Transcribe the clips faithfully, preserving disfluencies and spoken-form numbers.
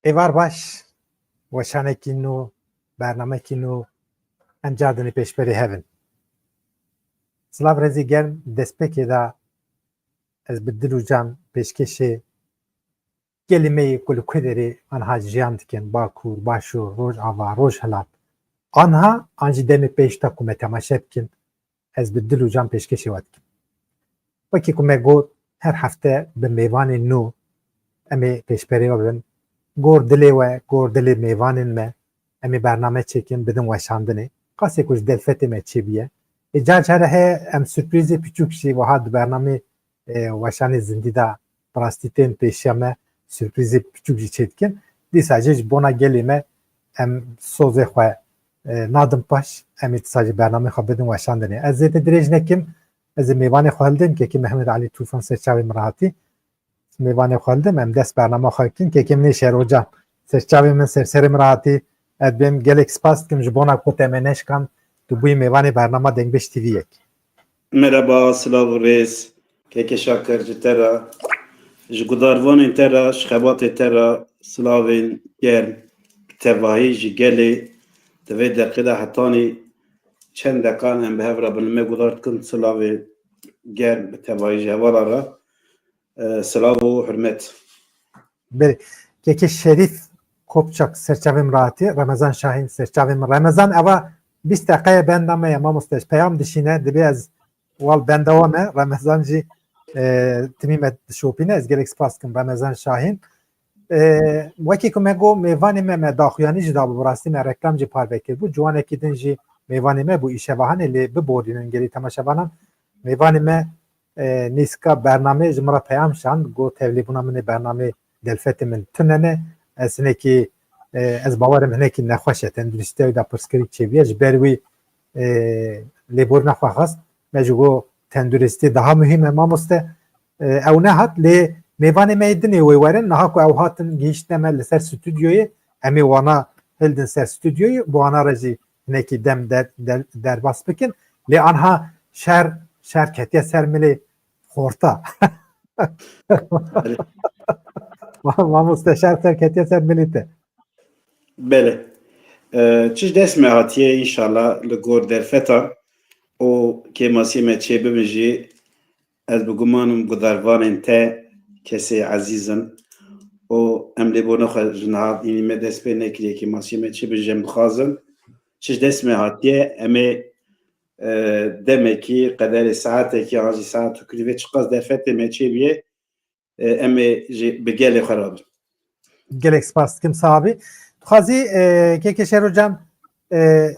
Êvar baş, weşanekî nû, bernamekî nû em car dinê pêşberê hev in. Silav rêzê germ, destpêkê de ez bi dil û can pêşkêşê gelê me yê ku li ku derê anha jiyan dikin, Bakur, Başûr, Rojava, Rojhilat. Anha an jî demê pêş de ku me temaşe bikin, ez bi dil û can pêşkêşê we dikim. Wekî ku me got, her hefte bi mêvanên nû em ê pêşberê we bin. Gor dilê we, gor dilê mêvanên me, em ê bername çêkin, bidin weşandinê. Qasê ku ji derfetê me çêbûye. Ê car care heye em surprîzê piçûk jî wiha di bernamê, e, weşanê zindî de bi rastî tên pêşiya me, surprîzê piçûk jî çêdikin. Dîsa jî ji bona gelê me em sozê xwe, e, nadin paş, em ê dîsa jî bernamê xwe bidin weşandinê. Ez zêde dirêj nekim, ez ê mêvanê xwe hildim, kekê Mehmet Alî Tûfan ser çavê min re hatî. Mêvanê xwe hildim, em dest bernama xwe bikin, kekê min ê Şêro Can ser çavê min, ser serê min re hatî. Ez dibêm gelek spas dikim ji bona ku te me neşkand, tu bûyî mêvanê bernama Dengbêj T V yek. Merhaba, silav û rêz. Keke Şakir ji te re, ji gudarvanên te re, ji xebatê te re silavên germ, bi tevahî ji gelê, di vê deqê de hetanî çend deqan em bi hev re bin, me gudar dikin silavê germ, bi tevahî ji hevala re, e, silav û hurmet. Belê. Kekê Şerîf Kopçak serçavê min re hatî, Remezan Şahîn serçavê min. Remezan, eva bîst deqeye benda me ye, mamoste, ji peyam dişîne, dibê ez wal benda we me, Remezan jî, e, timî me dişopîne, ez gelek spas dikim Remezan Şahîn. E, wekî ku me got, mêvanê me, me daxuyanî jî dabû, bi rastî me reklam jî parve kirbû, ciwanekî din jî mêvanê me bû îşevahanê, lê biborînin gelî temaşevanan. Mêvanê me, e, nîska bernameyê ji min re peyam şand, got, tevlîbûna min ê bernameyê derfetê min tune ne. Ez hinekî, e, ez bawerim hinekî nexweş e, tenduristiya wî de pirsgirêk çêbûye. Ji ber wî, e, lêborîna xwe xwest. Me jî got, tenduristî daha muhîm e, mamoste. E, ew nehat, lê mêvanê me yê dinê wê werin. Niha ku ew hatin gihîştine me li ser stûdyoyê, em ê wana hildin ser stûdyoyê, bi wana re jî hinekî dem der-, der-, derbas bikin. Lê anha şer, şer ketiye ser milê xorta. Belê. Ma-, mamoste, şer ser ketiye ser milê te. Belê. E, çi ji dest me hatiye, înşallah li gor derfetan û kêmasiyê me çêbibin jî, ez bi guman im gudarvanên te kesê ezîz in û em lêborîna xwe ji niha înî me dest pê nekiriye, kêmasiyê me çêbin jî em dixwazin. Çi ji dest me hatiye, em ê, e, demekî, qederê saetekî an jî saet û kirî vê çiqas derfetê me çêbûye, e, em ê jî bi gelê xwe re bin. Gelek spas dikim, sax bî. Dixwazî, e, kekê Şêro Can, e,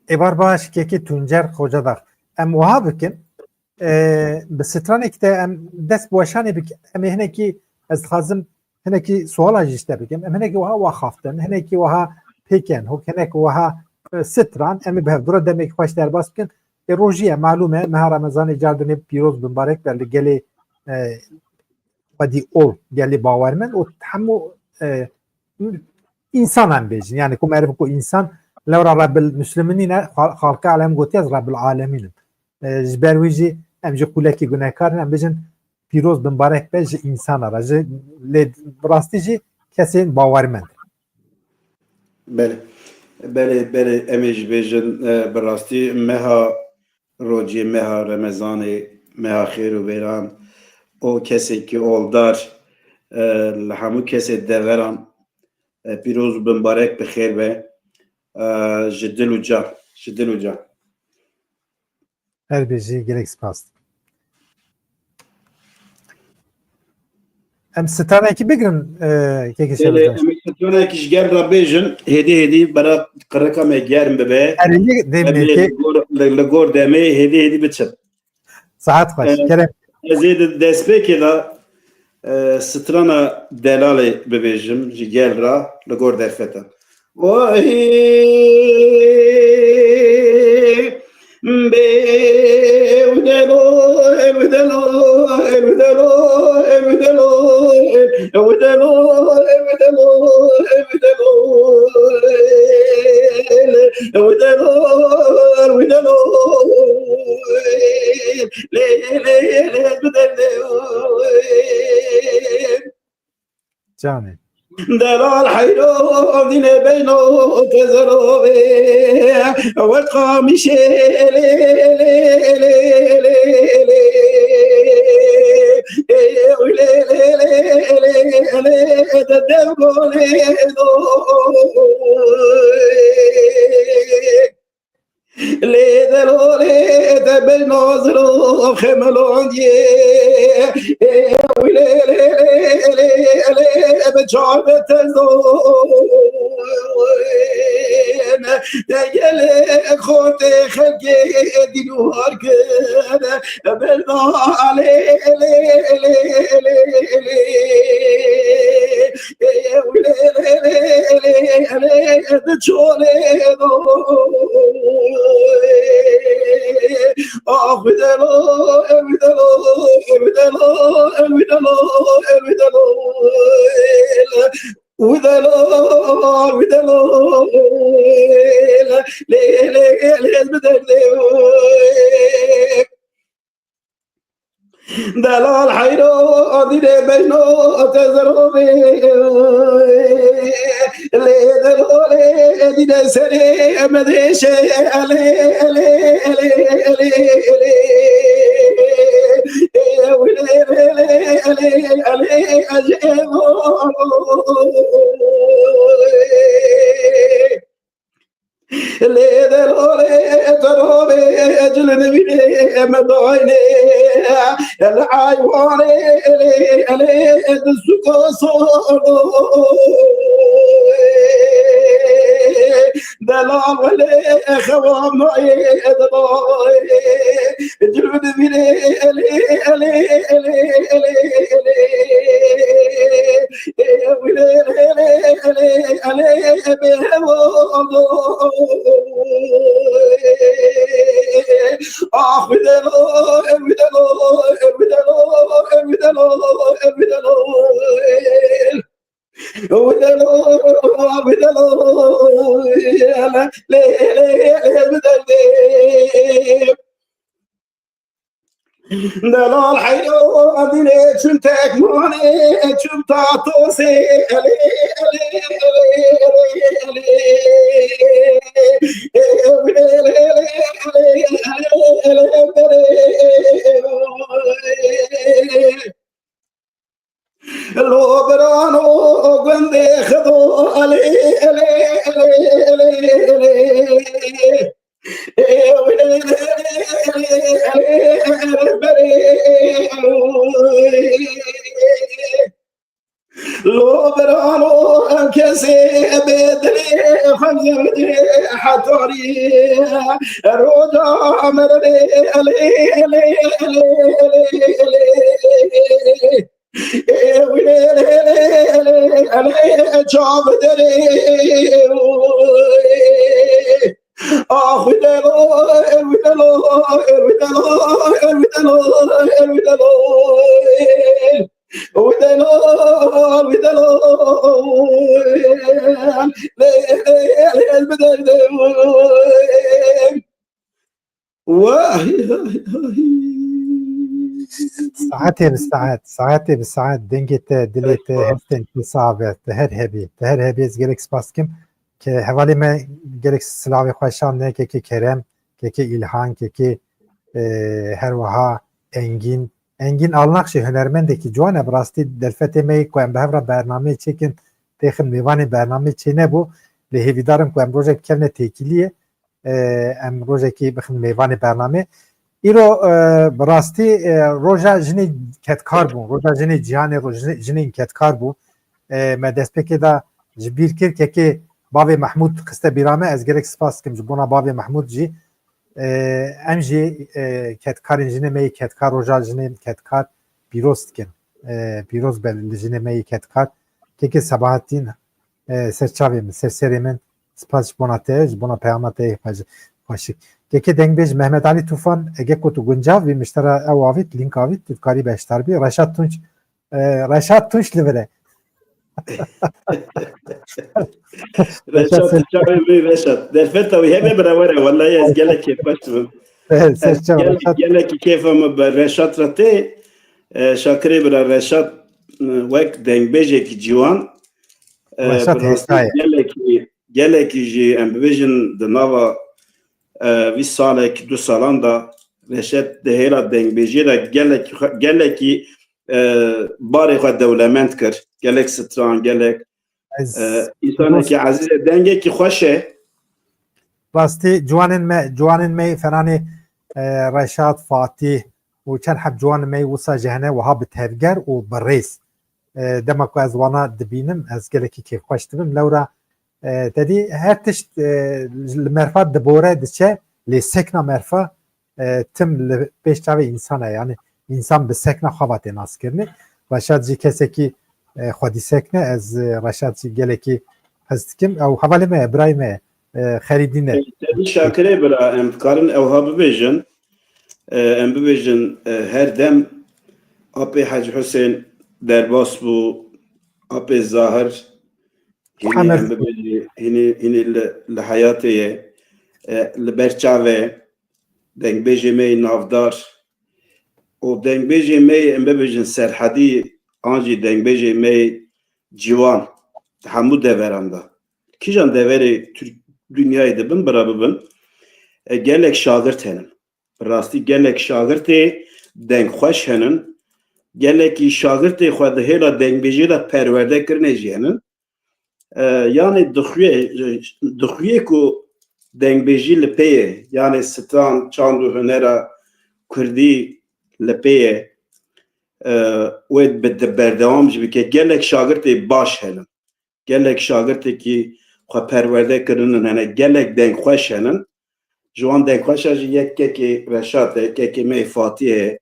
êvar baş, kekê Tuncer Xocedax. Em wiha bikin, e, bi stranek de em dest bi weşanê bikin. Em ê hinekî, ez dixwazim hinekî suala jî ji te bikim. Em hinekî wiha waxaftin, hinekî wiha pêken, hok hinek wiha, e, stran, em ê bi hevdû re demekî xweş derbas bikin. Ê rojî ye, malûm e, meha Remezanê car dinê pîroz bimbarek be li gelê, e, xwedî ol, gelê bawermend û hemû, e, însan em bêjin. Yani ku meriv ku însan, lewra Rebbil Muslimin nîne, xal-, xalqê alem gotiye ez Rebbil Alemîn im. E, ji ber wî jî em jî qûlekî gunehkar in, em bêjin pîroz bimbarek be ji însana re, ji, lê bi rastî jî kesên bawermend. Belê. Belê, belê, em ê jî bêjin, e, bi rastî meha rojê, meha Remezanê, meha xêr û bêran û kesekî oldar, e, li hemû kesê deveran, e, pîroz û bimbarek bi xêr be, e, ji dil û can, ji dil û can. Her bijî, gelek spas. Em stranekî bigirin, e, kekê Şêro Can. Em stranekî ji gel re bêjin, hêdî hêdî bera qirika me germ bibe. Erê, lê demê Em ê kê- li gor, li, li gor demê hêdî hêdî biçin. Saet xweş, E, kerem. Ez ê di destpêkê de, e, strana Delalê bibêjim ji gel re li gor derfetan. Oy, bê û delo, el û delo, el û delo, el û delo, el û delo, el û delo, el û delo, el û delo, el û delo, lê, lê, lê, û delo. Canê. Delal heyro dîne beyno tezerovê wet qamişê lê lê lê lê lê lê lê lê lê lê de devgolê do. Lê delolê te bel naziro xemelondiye. Ê, wî lê, lê, lê, lê, lê, bi çar bi tezon. Te gelê xortê xelkê dîn û har kir. Bel da lê, lê, lê, lê, lê. Ê, wî lê, lê, lê, lê, lê, lê, di çolê do. Ah, wî delo, ê, wî delo, ê, wî delo, ê, wî delo, ê, wî delo, ê, wî delo. Wî delo, wî delo, lê, lê, lê, bi derdê. Delal heyro dîne beyno te zerobê. Lê delolê dîne serê me dêşe. Elê, elê, elê, elê, elê, elê. Ê, wî lê, lê, lê, elê, elê, ez ê bo. Lê delolê te robê cilin vînê me dayne. El aywanê lê, lê, di suko solo. Delal welê xewa mayê delal. Cilin vînê lê, lê, lê, lê, lê, lê. Delal heyro dîne çim tekmanê, çim tatosê, elê, elê, elê, elê, elê. Lo birano gundê Xido, elê, elê, elê, elê, elê. Lo birano kesê bê dilê xemzemdê hetarî roca merê elê elê elê elê elê. Ê, wî lê, lê, lê, lê, lê, çav derê. Ax, wî delo, wî delo, wî delo, wî delo, wî delo. Wî delo, wî delo. Lê, lê, lê, bi derdê. Wah! Saetê bi saet, saetê bi saet dengê te, dilê te, hestên te sax be, te her hebî, te her hebî, ez gelek spas dikim. Ke hevalê me gelek silavê xwe şandine, kekê Kerem, kekê Îlhan, kekê, e, her wiha Engîn. Engîn Alnak jî hunermendekî ciwan e, bi rastî delfetê me yê ku em bi hev re bernameyê çêkin, têxin mêvanê bernameyê çê nebû. Lê hêvîdar im ku em rojek bikevine têkiliyê. E, em rojekî bixin mêvanê bernamê. Îro, e, bi rastî, e, roja jinê kedkar bû, roja jinê cîhanê, roj-, jinê, jinên kedkar bû. E, me destpêkê de ji bîr kir, kekê bavê Mehmûd xiste bîra me, ez gelek spas dikim ji bona bavê Mehmûd jî. E, em jî, e, kedkarên jinê me yê kedkar, roja jinê kedkar pîroz dikin. E, pîroz be li jinê me yê kedkar. Kekê Sebahatîn, e, ser çavê min, ser serê min, spas ji bona te, ji bona peyama te yê xweş-, xweşik. Kekê dengbêj Mehmet Alî Tufan, ege ku tu guncav bî, min ji te re ew avît, link avît, tu dikarî beşdar bî. Reşat Tunç, e, Reşat Tunç li vir e. Reşat, Reşat, tu çavê wî Reşat. Derfeta wî hebe bira were. Wellahî ez gelek kêfxweş dibim. Ser, ser çav, gelek, Reşat. Gelekî kêfa min bi Reşat re tê. E, Şakirê bira Reşat. wek dengbêjekî ciwan, e, Reşat bi rastî Hêsayê. gelekî, gelekî jî em bibêjin di nava, e, vî salek, du salan de Reşat di hêla dengbêjiyê de gelekî xwe, gelekî, e, barê xwe dewlemend kir. Gelek stran, gelek, Ez e, însanekî dost- ezîz e, dengekî xweş e. Rastî ciwanên me, ciwanên me Feranê, e, Reşat, Fatîh û çend heb ciwanên me wisa jî hene wiha bi tevger û bi rêz. E, dema ku ez wana dibînim, ez gelekî kêfxweş dibim. Lewra, e, te dî her tişt, e, li merfa dibore diçe, lê sekna merfa, e, tim li pêş çavê însan e. Yani însan bi sekna xwe ve tê naskirinê. Reşat jî kesekî, e, xwedî sekne. Ez, e, Reşat jî gelekî hez dikim. Ew hevalê me ye, birayê me ye. E, Xerîdîn e. Te dî Şakirê bira, em dikarin ewha bibêjin. E, em bibêjin, e, her dem apê Hec Husên derbas bû, apê Zahir, hînî Hemer. em bibêjin, hînî, hînî li, li heyatê ye, e, li ber çav e, dengbêjê me yê navdar û dengbêjê me yê, em bibêjin, serhedî, an jî dengbêjê me yê ciwan di hemû deveran de. Kîjan deverê Tirk-, dinyayê dibin, bira bibin, e, gelek şagirt henin. Bi rastî gelek şagirtê dengxweş henin. Gelekî şagirtê xwe di hêla dengbêjiyê de perwerde kirinê jî henin. E, yanî dixuye, dixuye ku dengbêjî li pê ye. Yanî stran, çand û hunera kurdî li pê ye. E, wê bi-, di berdewam jî bike. Gelek şagirtê baş henin. Gelek şagirtekî xwe perwerde kirinin hene, gelek dengxweş henin. Ji wan dengxweşa jî yek kekê Reşat e, kekê me yê Fatî ye.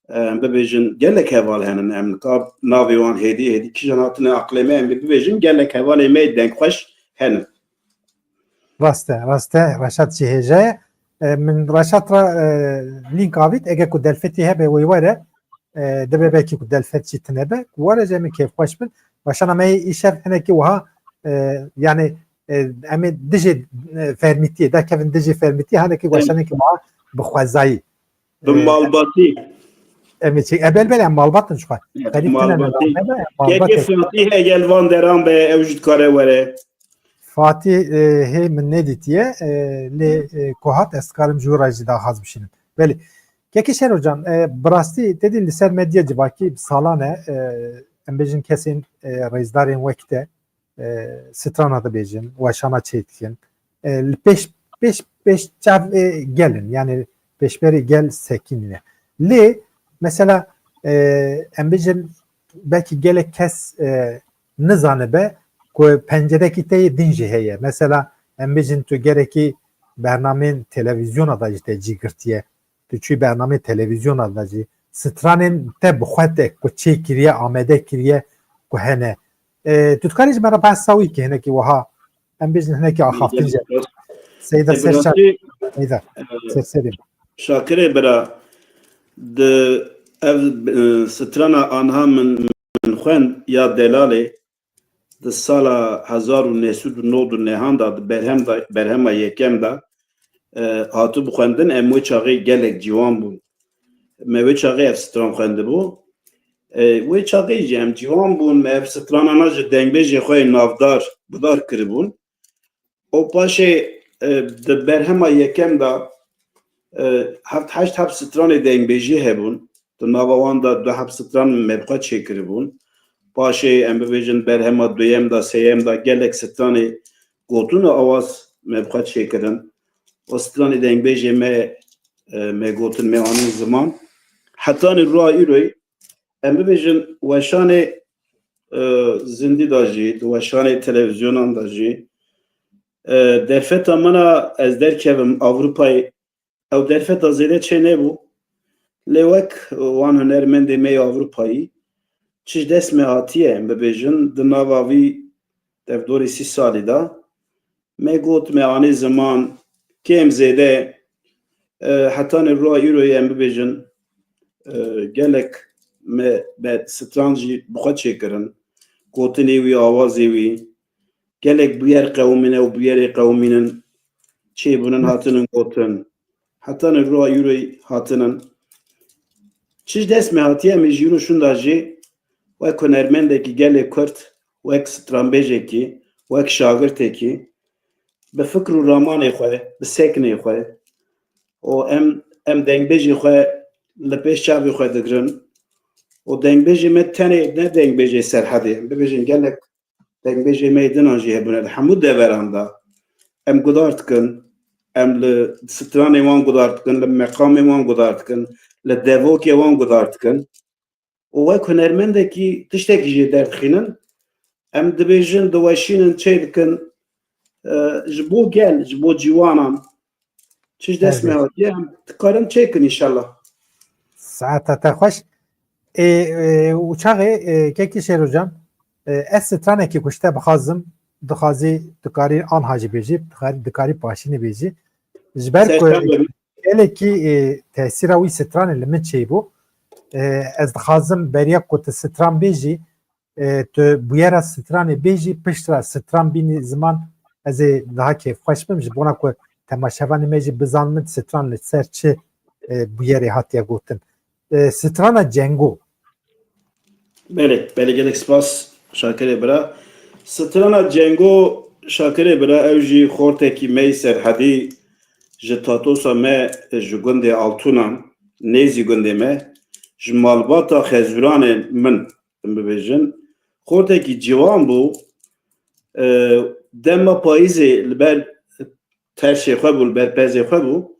Em bibêjin gelek heval henin, em nika navê wan hêdî hêdî kîjan hatine aqlê me, em bibêjin gelek hevalê me yê dengxweş henin. Rast e, rast e, Reşat jî hêja ye. E, min Reşat re, e, lînk avît, ege ku delfetî hebe wê were, e, dibe belkî ku delfet jî tine be, ku were jî em ê kêfxweş bin. Weşana me yê îşev hinekî wiha, e, yani, e, em ê dijê, e, fermîtiyê, dakevin dijê fermîtiyê, hanekî Evet. weşanekî wiha bi xwezayî. Bi E, malbatî. Em ê çi-, e, bel bel em malbat in ji xwe. Evet, Xerîb tine malbatî. name be, em malbat Kekê e. Fatîh egel van deran be, ew jî dikare were. Fatîh, e, hê min nedîtiye, e, lê, e, ku hat ez dikarim ji wî re jî daxaz bişînim. Belê. Kekê Şero can, e, bi rastî te dî li ser medya civakî bi salan e, e, em bêjin kesên, e, rêzdarên wek te, e, strana dibêjin, weşana çêdikin. E, li pêş, pêş, pêş çav, e, gel in, yani pêşberî gel sekînîne. Lê mesela, e, em bêjin belkî gelek kes, e, nizanibe ku pencerekî te yê din jî heye. Mesela em bêjin tu gerekî bernameyên televîzyona de jî te cî girtiye. Tu çûyî bernameyê televîzyona de jî stranên te bi xwe te ku çê kiriye, amade kiriye ku hene. E, tu dikarî ji me re behsa wî kî hinekî wiha, em bêjin hinekî axaftin jî. Seyda Serşar, Seyda, e, ser serê. Şakirê bira, di ev, e, strana anha min, min xwend ya Delalê, di sala hezar û neh sed û nod û nehan de, di berhem de, berhema yekem de, e, hatibû xwendin, em wê çaxê gelek ciwan bûn. Me wê çaxê ev stran xwendibû. E, wê çaxê jî em ciwan bûn, me ev stranana ji dengbêjê xwe yê navdar gudar kiribûn. Û paşê, e, di berhema yekem de, e, heft heşt heb stranê dengbêjî hebûn. Di nava wan de du heb stran me bi xwe çêkiribûn. Paşê em bibêjin berhema duyem de, sêyem de gelek stranê gotin û awaz me bi xwe çêkirin. Û stranê dengbêjê me, e, me gotin, me anîn ziman. Hetanî roja îroyê em bibêjin weşanê, e, zindî de jî, di weşanê televîzyonan de jî, e, derfeta min a ez derkevim Ewropayê, ew derfeta zêde çê nebû. Lê wek wan hunermendê me yê Ewropayî, çi ji dest me hatiye, em bibêjin, di nava vî tevdorê sî salî de, me got, me anî ziman, kêm zêde, e, hetanî roja îroyê em bibêjin, e, gelek me, me stran jî bi xwe çêkirin. Gotinê wî, awazê wî, gelek bûyer qewimîne û bûyerê qewimînin çêbûnin, hatinin gotin. Hetanî roja îroyê hatinin. Çi ji dest me hatiye, em ê ji îro şûnda jî wek hunermendekî gelê Kurd, wek stranbêjekî, wek şagirtekî, bi fikr û ramanê xwe, bi seknê xwe û em, em dengbêjê xwe li pêş çavê xwe digirin û dengbêjê me tenê ne dengbêjê Serhedê, em bibêjin gelek dengbêjê me yê dinan jî hebûne li hemû deveran de. Em gudar dikin, em li stranê wan gudar dikin, li meqamê wan gudar dikin, li devokê wan gudar dikin. Û wek hunermendekî tiştekî jê derdixînin. Em dibêjin, diweşînin, çê dikin, e, ji bo gel, ji bo ciwanan. Çi ji dest me hatiye, em dikarin çêkin înşallah. Saeta te xweş. Ê, ê, û çaxê, ê, kekî Şêrocan, ê, ez stranekî ku ji te bixwazim, dixwazî dikarî anha jî bêjî, dikarî, dikarî paşînê bêjî. Ji ber ku gelekî, ê, tesîra wî stranê li min çêbû. Ê, ez dixwazim beriya ku tu stran bêjî, e, tu bûyera stranê bêjî, piştre stran bînî ziman, ez ê daha kêfxweş bim, ji bona ku temaşevanê me jî bizanin stran li ser çi, e, bûyerê hatiye gotin. E, strana Cengo. Belê, belê, gelek spas Şakirê bira. Strana Cengo, Şakirê bira, ew jî xortekî me yî Serhedî, ji tatosa me, ji gundê Altûnan, nêzî gundê me, ji malbata Xezûranê min, em bibêjin, xortekî ciwan bû, e, dema payîzê li ber terşê xwe bû, li ber pezê xwe bû,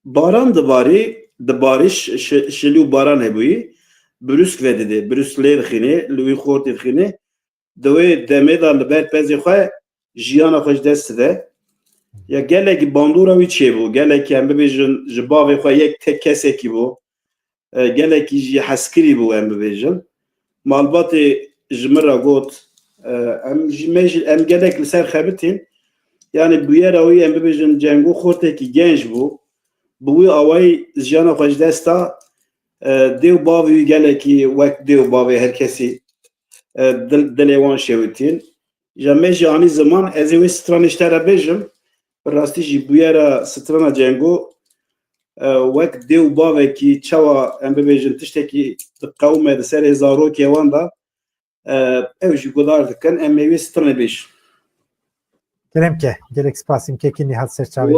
baran dibarî, dibarî şi-, şi-, şilî û baran hebûyî, brûsk vedidê, brûsk lê dixînê, li wî xortê dixînê, di wê demê de li ber pezê xwe jiyana xwe ji dest dide. Ya gelekî bandora wî çêbû, gelekî em bibêjin ji bavê xwe yek tek kesekî bû. E, gelekî jî hezkirî bû, em bibêjin. Malbatê ji min re got, e, em jî, me jî, em gelek li ser xebitîn. Yanî bûyera wî, em bibêjin, Cengo xortekî genc bû. Bi wî awayî jiyana xwe ji dest da, e, dê û bavê wî gelekî wek dê û bavê her kesî, e, dil, dilê wan şewitîn. Ja me jî anî ziman, ez ê wê stranê ji te re bêjim. Bi rastî jî bûyera strana Cengo, e, wek dê û bavekî çawa em bibêjin tiştekî diqewime di serê zarokê wan de, e, ew jî guhdar dikin, em ê wê stranê bêjin. Kerem ke, gelek spas, îmkekî Nîhat Serçavê.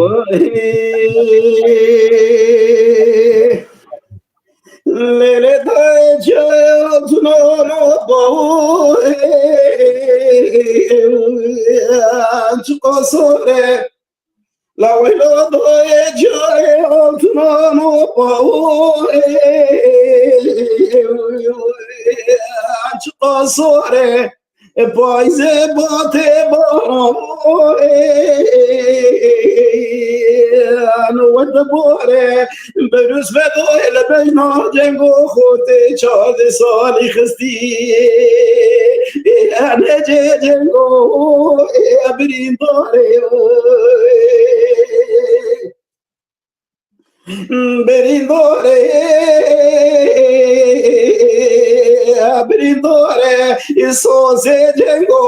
Lêlê dayê cayê altûnan û bawê, çiqa sor e. La weyla dayê cayê altûnan û bawê, çiqa sor e. Payzê batê baran werde bore, berûs vedoyê li beyna cengo xortê çardê salî xistî. Ene cê cengo birîndarê. Birîndorê, birîndorê, sozê cengo.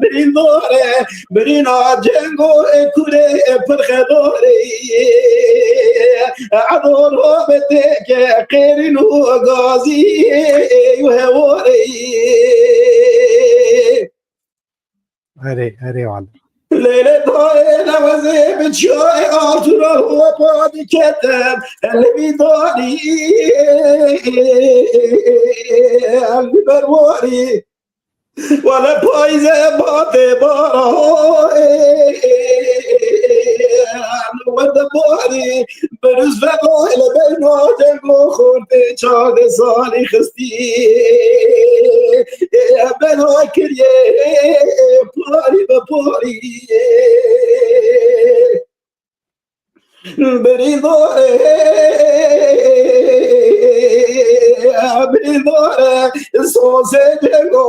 Birîndorê, birîna cengo, kurê pirxedorê. Edoro beteke qêrin û gazî û hevorê. Erê, erê wale. Leyla dayê lewezê bi çiyayê altûnan hopa diketin, li vî darî, li ber warî. Wele payze batê bara, werde barî. Birûz vedoyê li beyna cengo xortê çardê salî xistî. Bela kiriye parî bi parî. Birîndorê, birîndorê, sozê cengo.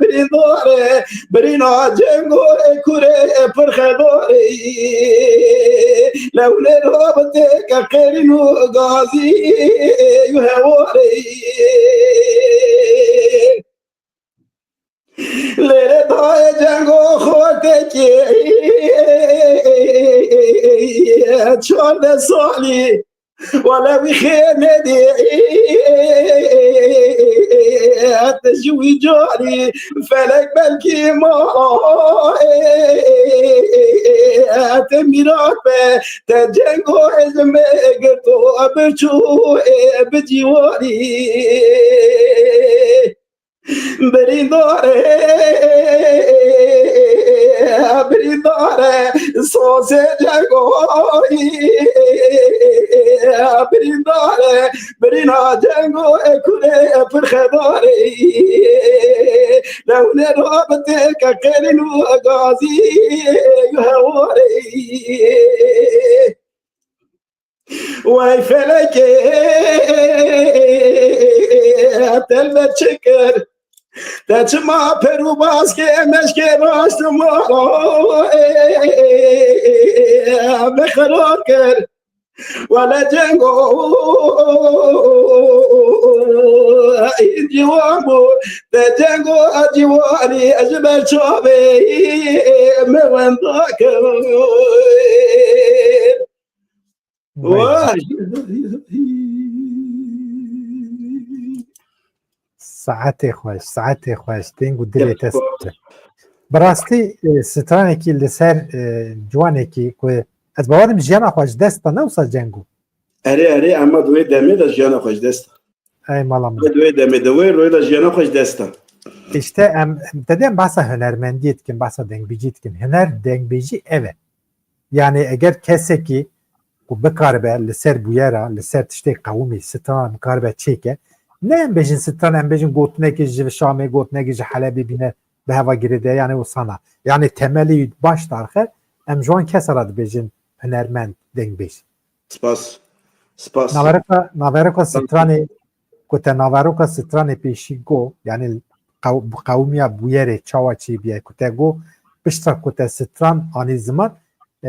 Birîndorê, birîna cengo, kurê pirxedorê. Lewlê rabitê ke qêrîn û gazî û hewarê. Lêrê dayê cengo xortekî. çardeh salî. Wele wî xêr nedê te ji wî carî, felek belkî ma te mîrat be, te cengo ez me girto, birçû bi cîwarî. Birîndar e, birîndar e, sazê cengoyî. Birîndar e, birîna cengo e, kurê pirxedarê. Lewne rabitê ke qelin û gazî hewarê. Wey felekê, te li me çi kir? Te çima per û baskê meşkê raşt mala me xerar kir? Wele cengo ciwan bû, te cengo ciwanî ji ber çavê me wenda kir. Vay. Saetê xweş, saetê xweş, deng û dilê te saet. Bi rastî, e, stranekî li ser, e, ciwanekî ku ez bawerim jiyana xwe ji dest da, ne wisa cengo. Erê, erê, ema di wê demê de jiyana xwe ji dest da. Ey mala min. Di wê demê de wê royê de jiyana xwe ji dest da. Îşte em, em te dê em behsa hunermendiyê dikin, behsa dengbêjî dikin. Huner dengbêjî ev e. Yani eger kesekî ku bikaribe li ser bûyera, li ser tiştê qewimî, stran bikaribe çêke, ne em bêjin stran, em bêjin gotinekî ji Şamê, gotinekî ji Helebê bîne bi heva girêde, yani wisa na. Yani temelî baş darxe, em ji wan kesa re dibêjin hunermend, dengbêj. Spas. Spas. Naveroka, naveroka stranê, ku te naveroka stranê pêşî go, yani qew-, qewimiya bûyerê çawa çêbûye, ku te go, piştre ku te stran anî ziman, e,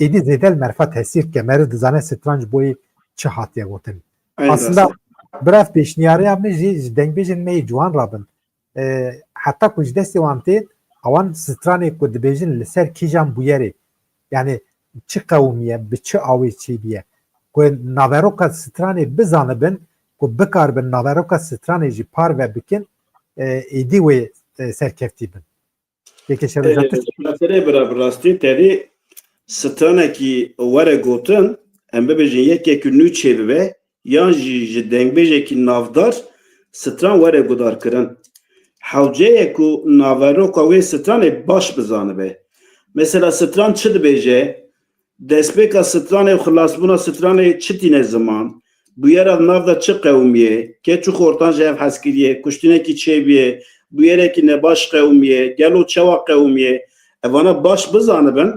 êdî zêde li merifa tesîr dike, meriv dizane stran ji bo yê çi hatiye gotin. Aynen. Aslında, biraz pêşniyariya min jî ji dengbêjên me yê ciwan rabin. E, heta ku ji destê wan tên, ewan stranê ku dibêjin li ser kîjan bûyerê, yani çi qewimiye, bi çi awê çêbûye, ku naveroka stranê bizanibin, ku bikaribin naveroka stranê jî parve bikin, e, êdî wê, e, serkeftî bin. Yekê Şerocan, tu... Xatirê bira, bi rastî tevî stranekî were gotin, em bibêjin yekekî nû çêbibe, yan jî ji dengbêjekî navdar stran were gudarkirin. Hewce ye ku naveroka wê stranê baş bizanibe. Mesela stran çi dibêje? Destpêka stranê û xilasbûna stranê çi tîne ziman? Bûyera di nav de çi qewimiye? Keç û xortan ji hev hez kiriye? Kuştinekî çêbûye? Bûyerekî nebaş qewimiye? Gelo çawa qewimiye? Evana baş bizanibin.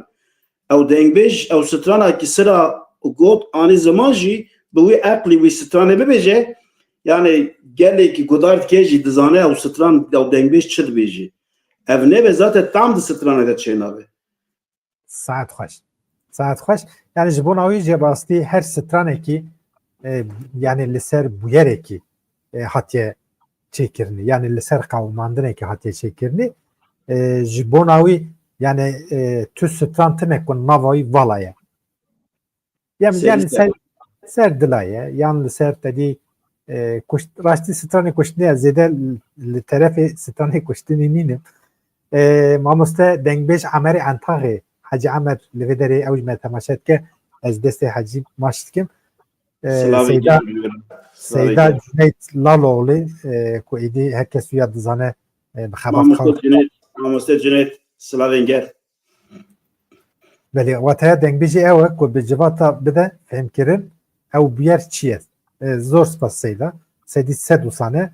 Ew dengbêj, ew stranekî sira got anî ziman jî bi wî eqlî wî stranê bibêje, yani gelekî gudar dike jî dizane ew stran, ew dengbêj çi dibêje. Ev nebe zaten tam di stranê de çênabe. Saet xweş. Saet xweş. Yani ji bona wî jî rastî her stranekî, e, yani li ser bûyerekî, e, hatiye çêkirinê, yani li ser qewimandinekî hatiye çêkirinê. E, ji bona wî, yani, e, tu stran tune ku nava wî vala ye. Yan, Serî yani ser, ser dila ye, yan li ser te dî, e, kuşt-, rastî stranê kuştinê ez zêde li terefê stranê kuştinê nînim. E, mamoste dengbêj Emerê Entaxê, Hecî Emer li vê derê ew ji me temaşe dike, ez destê Hecî maç dikim. E, Slavê Seyda, Seyda Cüneyt Laloğlu, e, ku êdî her kes wîya dizane, e, bi xebat Mamoste xew- Cüneyt, Mamoste Cüneyt, slavên gel. Belê, wateya dengbêjê ew e ku bi civata bide fêhmkirin, ew bûyer çi ye? E, zor spas Seyda. Sedî sed û sane.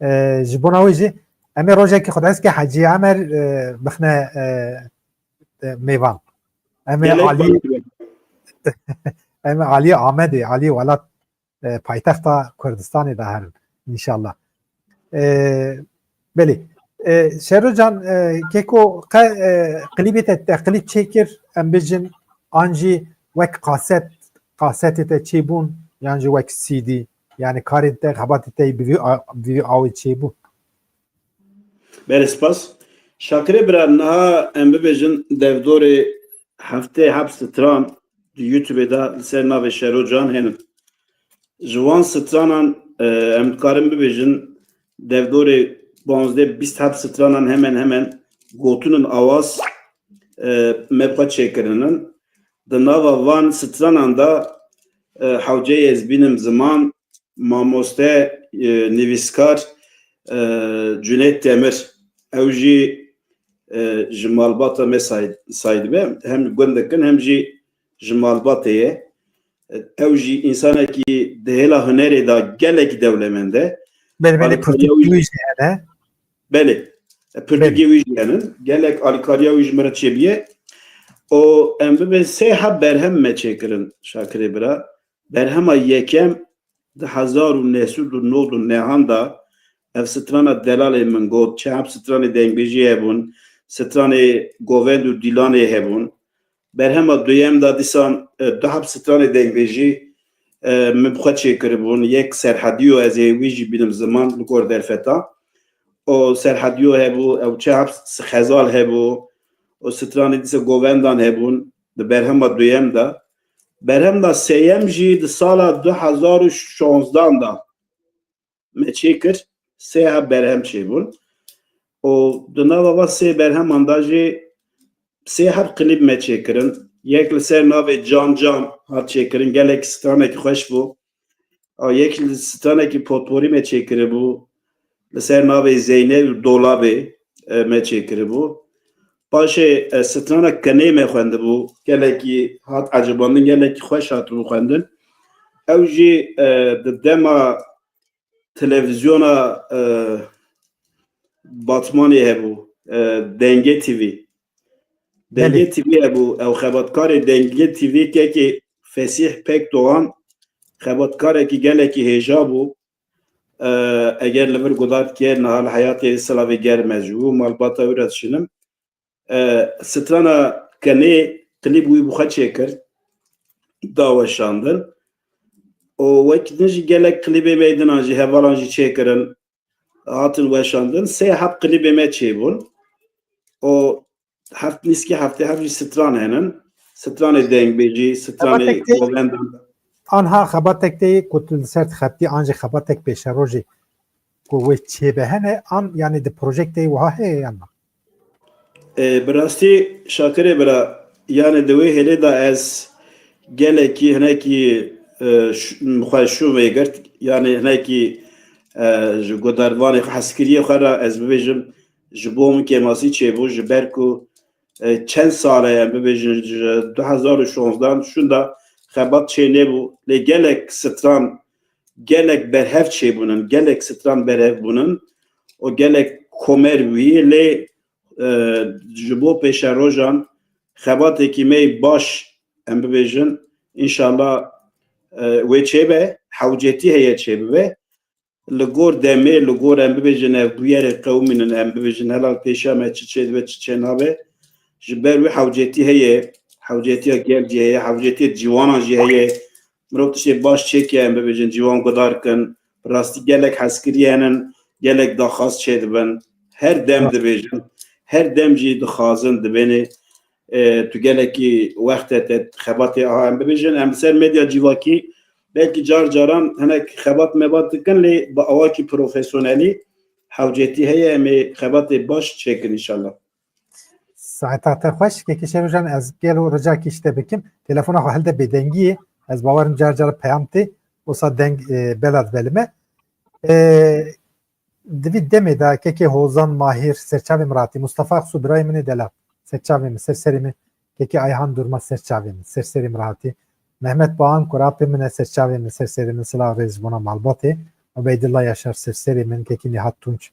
E, ji bona wê jî em ê rojekî xwedayske Hecî Emer, e, bixne, e, e, mêvan. Em ê Gelek Alî, baş be. Em ê Alî Amedê, Alî welat, e, paytexta Kurdistanê de herin, înşallah. E, belê. E, Şero Can, e, keko qe, e, klîbê te, te klîb çêkir, em bijin, an jî wek kaset, kasetê te çêbûn, yan jî wek C D, yani karên te, xebatê te bi vî a-, bi vî awê çêbûn? Belê, spas. Şakirê bira, niha em bibêjin devdorê heftê heft stran di YouTubeê de li ser navê Şero Can hene. Ji wan stranan, e, em dikarin bibêjin, devdorê panzdeh bîst heb stranan hemen hemen gotin in awaz, e, me bi xwe çêkirin in. Di nava van stranan de, e, hewceyê ez bînim ziman, mamoste, e, nivîskar, e, Cuneyt Demir. Ew jî, e, ji malbata me say-, say dibe. Hem gundik in, hem jî ji malbatê ye. E, ew jî însanekî di hêla hunerê de gelekî dewlemend e. Belê, belê, alîkariya wî jî hene. Belê. E, pirtûkê wî jî henin. Gelek alîkariya wî ji min re çêbûye. Û em bibin sê heb berhem me çêkirin, Şakirê bira. Berhema yekem di hezar û neh sed û nod û nehan de ev strana delalê min got, çehab stranê dengbêjî hebûn, stranê govend û dîlanê hebûn. Berhema duyem de dîsan, e, du heb stranê dengbêjî, e, min bi xwe çêkiribûn. Yek Serhediyo, ez ê wî jî bînim ziman li gor derfeta. O Serhediyo hebû, ew çehab Xezal hebû, o stranê dîsa govendan hebûn di berhema duyem de. Berhema sêyem jî di sala du hezar û şonzdan de me çêkir, sê heb berhem çêbûn. Û di nava va sê berheman de jî sê heb klîp me çêkirin. Yek li ser navê Can Can hat çêkirin, gelek stranekî xweş bû. A, yek li stranekî potporî me çêkiribû, li ser navê Zeynel û Dolabê, e, me çêkiribû. Paşê, e, strana Kenê me xwendibû, gelekî hat ecibandin, gelekî xweş hatibû xwendin. Ew jî, e, di dema televîzyona, e, Batmanê hebû, e, Dengê T V. Dengê T V hebû, ew xebatkarê Dengê T V kekê Fesîh Pekdoğan, xebatkarekî gelekî hêja bû. E, eger li vir guhdar dike, niha li heyatê silavê germ ez ji wî û malbata wî re dişînim. E, strana Kenê klîb wî bi xwe çêkir, da weşandin. Û wek din jî gelek klîbê me dinan jî hevalan jî çêkirin, hatin weşandin. Sê heft klîbê me çêbûn. Û heft nîskî heftê heft jî stran henin. Stranê dengbêjî, stranê govendan. Anha xebatek tê ku tu li ser dixebitî, an jî xebatek pêşerojê ku wê çêbe hene, an yanî di projektê wiha heye yan na? E, bi rastî Şakirê bira, yanî di wê hêlê de ez gelekî hinekî, e, ş-, xwe şû vêgirt, yanî hinekî, e, ji guhdarvanê xwe, heskiriyê xwe re ez bibêjim, ji bo min kêmasî çêbû, ji ber ku, e, çend sal e em bibêjin, ji du hezar û şonzdan şûnda xebat çê nebû, lê gelek stran, gelek berhev çêbûnin, gelek stran berhev bûnin û gelek komer wî, lê, e, ji bo pêşerojan xebatekî me yê baş, em bibêjin, înşallah, e, wê çêbe, hewcetî heye çêbibe. Li gor demê, li gor em bibêjin ev bûyerê qewimînin, em bibêjin helal pêşiya me çi çêdibe, çi çênabe. Ji ber wî hewcetî heye, hewcetiya gel jî heye, hewcetiya ciwanan jî heye. Mirov tiştê baş çêke, em bibêjin ciwan guhdar kin. Bi rastî gelek hezkiriyê henin, gelek daxwaz çêdibin. Her dem dibêjin, her dem jî dixwazin dibênê, e, tu gelekî wexte te xebatê aha em bibêjin. Em li ser medya civakî belkî car caran hinek xebat mebat dikin, lê bi awakî profesyonelî hewcetî heye, em ê xebatê baş çêkin înşallah. Saeta te xweş, kekê Şerojan, ez gelo ricakî ji te bikim. Telefona xwe hilde bêdengiyê. Ez bawerim car car peyam tê. Osa deng, e, bela dibe li me. E, di vî demê de kekê Hozan Mahir serçavê min ratî, Mustafa Aksu birayê min ê delal, serçavê min, ser serê min, kekê Ayhan Durma serçavê min, ser serê min rahatî. Mehmet Bağan kurapê min e, serçavê min, ser serê min, silav rêz ji bona malbatê. Ubeydullah Yaşar ser serê min, kekê Nihat Tunç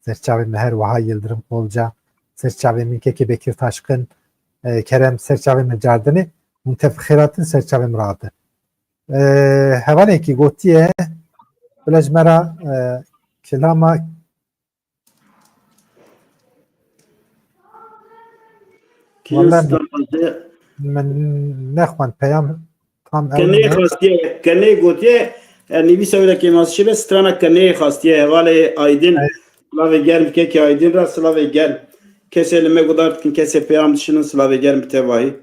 serçavê min, her wiha Yildirim Kolca serçavê min, kekê Bekir Taşkın, e, Kerem serçavê min cardinê, Muntef Xêratin serçavê min rahatî. E, hevalekî gotiye, bila ji me re, e, kilama Kî Wele stran xwaze? Min nexwend peyam tam ew Kenê ne. Xastiye, Kenê gotiye, e, nivîsa wê de kêmasî çêbe, strana Kenê xastiye, hevalê Aydin, Evet. Silavê germ kekê Aydin ra silavê germ. Kesê li me guhdar dikin, kesê peyam dişinin, silavê germ bi tevahî.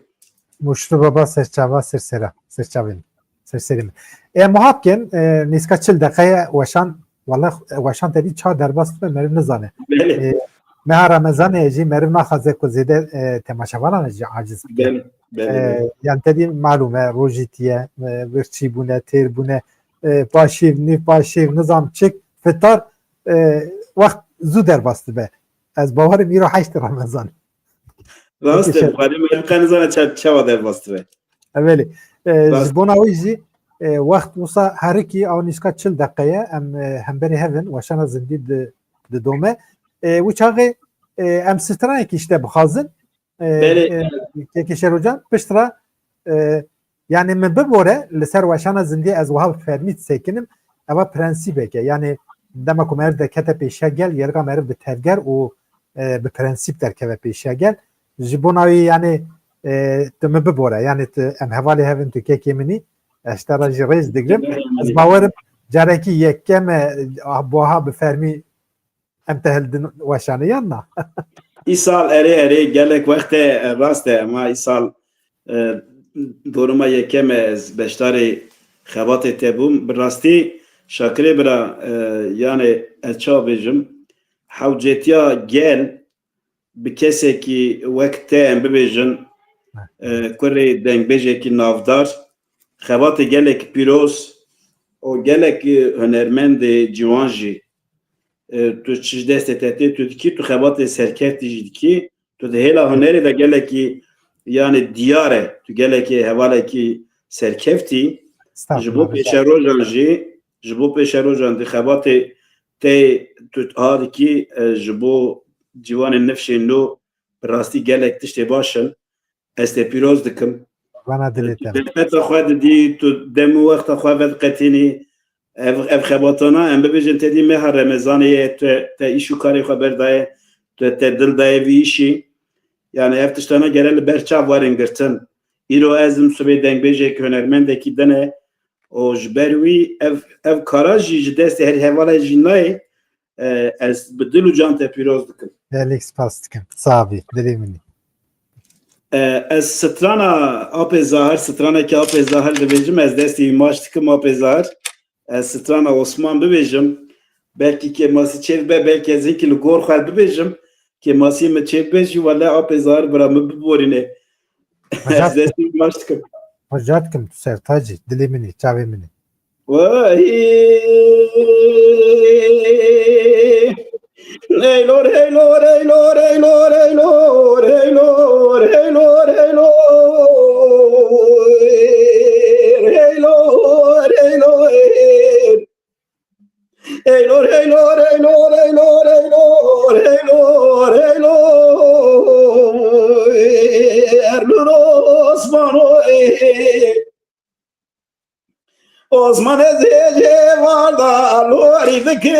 Muştu Baba serçava sersera, serçavên, serserê min. E, muhabkên, e, nîska çil deqeye weşan, wala weşan te dî çar derbas dibe, meriv nizane. Belê. E, meha Remezanê jî meriv naxwaze ku zêde, e, temaşevanan jî aciz bike. Belê, belê, E, belê. Yan te dî malûm e, rojîtiye, e, birçî bûne, têr bûne, e, paşîv, nîv paşîv, nizam çik, fitar, e, wext zû derbas dibe. Ez bawerim îro heşt Remezan. Rast e, Pekî, xwedî me qe nizane çe-, çawa derbas dibe. Evelî. E, Rast. Ji bona wî jî, e, wext wisa herikî ew nîska çil deqe ye. Em, e, hemberî hev in, weşana zindî di, didome. E, wî çaxê, e, em stranekî ji te bixwazin. E, Belê. E, Kekê Şerocan, pişt re, e, yani min bibore, li ser weşana zindî ez wiha bi fermî disekinim. Eva prensîbek e. Yani dema ku meriv derkete pêşiya gel, yeriga meriv bi tevger û, e, bi prensîp derkeve pêşiya gel. Ji bona wî yani, e, tu min bibore. Yani tu, em hevalê hev in, tu kekê min î. Ez ji te re jî rêz digrim. Ez bawerim carekî yekem e, ah, buha bi fermî em te hildin weşanê yan na? Îsal erê erê gelek wext e, e, rast e, ema îsal, e, dorima yekem e ez beşdarê xebatê te bûm. Bi rastî Şakirê bira, e, yani ez çawa bêjim, hewcetiya gel bi kesekî wek te em bibêjin, e, kurê dengbêjekî navdar, xebatê gelek pîroz û gelek, e, hunermendê ciwan jî, e, tu çi ji destê te tê tu dikî, tu xebatê serkeftî jî dikî, tu di hêla hunerê de gelekî, yani diyar e, tu gelekî hevalekî serkeftî, Estağfurullah, ji bo estağfurullah. Pêşerojan jî, ji bo pêşerojan di xebatê te tu ha dikî, e, ji bo ciwanên nifşên nû bi rastî gelek tiştê baş in. Ez te pîroz dikim. Vana dilê te. Zehmeta xwe didî, tu dem û wexta xwe vediqetînî. Ev, ev xebatana, em bibêjin, te dî meha Remezanê ye, te, te îş û karê xwe berdaye, te, te dil daye vî îşî. Yani ev tiştana gere li ber çav werin girtin. Îro ez im sibê dengbêjek, hunermendekî din e û ji ber wî ev, ev kara jî ji destê herî hevalê jî nayê. E, ez bi dil û can te pîroz dikim. Gelek spas dikim. Sax bî, dilê min î. E, ez strana Apê Zahir, straneke Apê Zahir dibêjim, ez destê wî maç dikim Apê Zahir. Ez strana Osman bibêjim. Belkî kêmasî çêdibe, belkî ez hinkî li gor xwe bibêjim. Kêmasiyê min çêdibe jî, wele Apê Zahir bira min biborîne. Hocam, Ez destê wî maç dikim. Hocam kim tu ser tacî, dilê min î, çavê min î. Vay. Eylor, eylor, eylor, eylor, eylor, eylor, eylor, eylor, eylor. Eylor, eylor. Eylor, eylor, eylor, eylor, eylor, eylor, eylor. Erlur Osman, oy. Osman ez hêjê varda lorî dikim,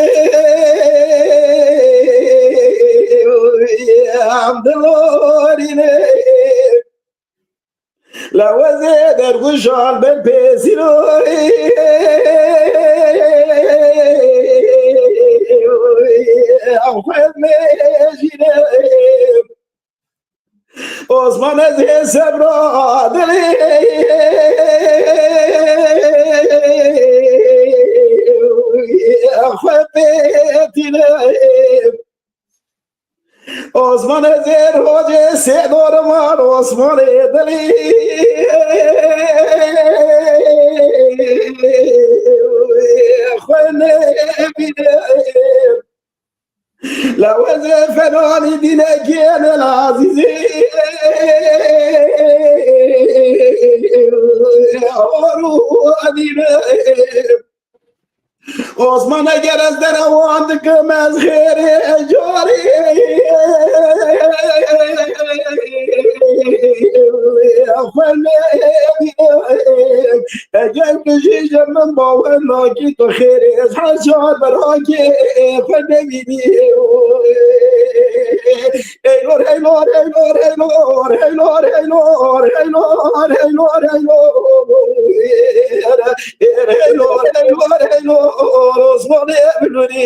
em dilorîne. Lewezê dergûşan ber pêsîroyê, em xwe mejîne. Osman ez ê sebra dilê xwe pêtîne. Osman ez ê rojê sê doriman Osmanê dilî xwe nebîne. Lewezê fenanî dînekê ne lazîzî. Oru dîne. Osman eger ez derewan dikim ez xêrê carê xwe nebînim. Eger bijî ji min bawer nakî tu xêrê ez her car berakê xwe nebînî. Eylor, eylor, eylor, eylor, eylor, eylor, eylor, eylor, eylor, eylor. Eylor, eylor, eylor, Osmanê Bilûrî.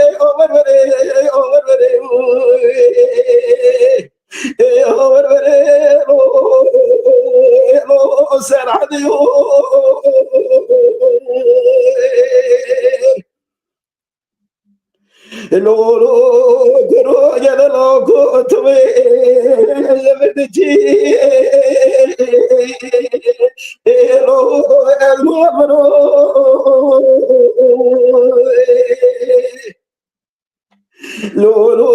Lo, lo,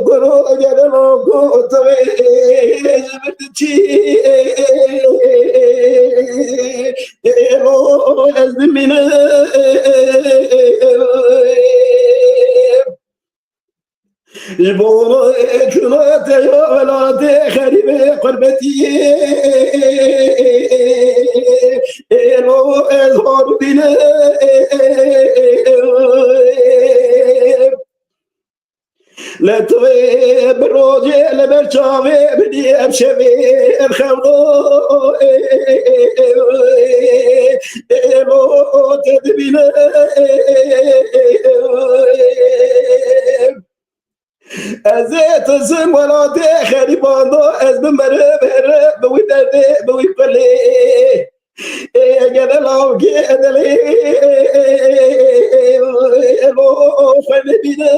goro, gere, lo, go, tavê, ji vir diçî. Lo, ez dimînim. Ji bo çûna te ya welatê xerîbê qurbetiyê. Êlo ez har dînim. Li tivê bi rojê li ber çavê bidî ev şevê ev xewlo. Êlo te dibînim. Ez ê tizim welatê xerîban da, ez bimerim herim bi wî derdê, bi wî kulê. Ê gele lawkê delê, lo xwe nebîne.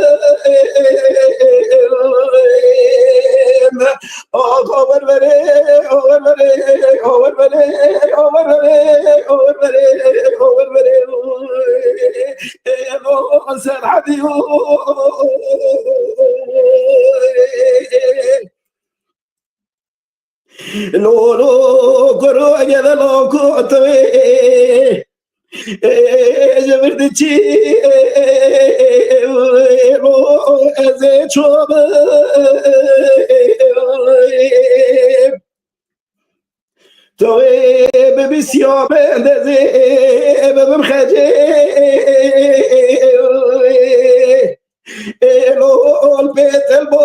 Axa wer verê, wer verê, wer verê, wer verê, wer verê, wer verê, wer verê. Ê, o, o, Serhedî, o, o, o, o, o, o, o, o, o, o. Lo, lo, kuro, gele, lo, ko, to, ê, ê, ê, ji vir diçî, ê, ê, ê, ê, ê, lo, ez ê ço bim. Tawê bibî siya bendezê, bibim xecê. Êlo ol pê telbo.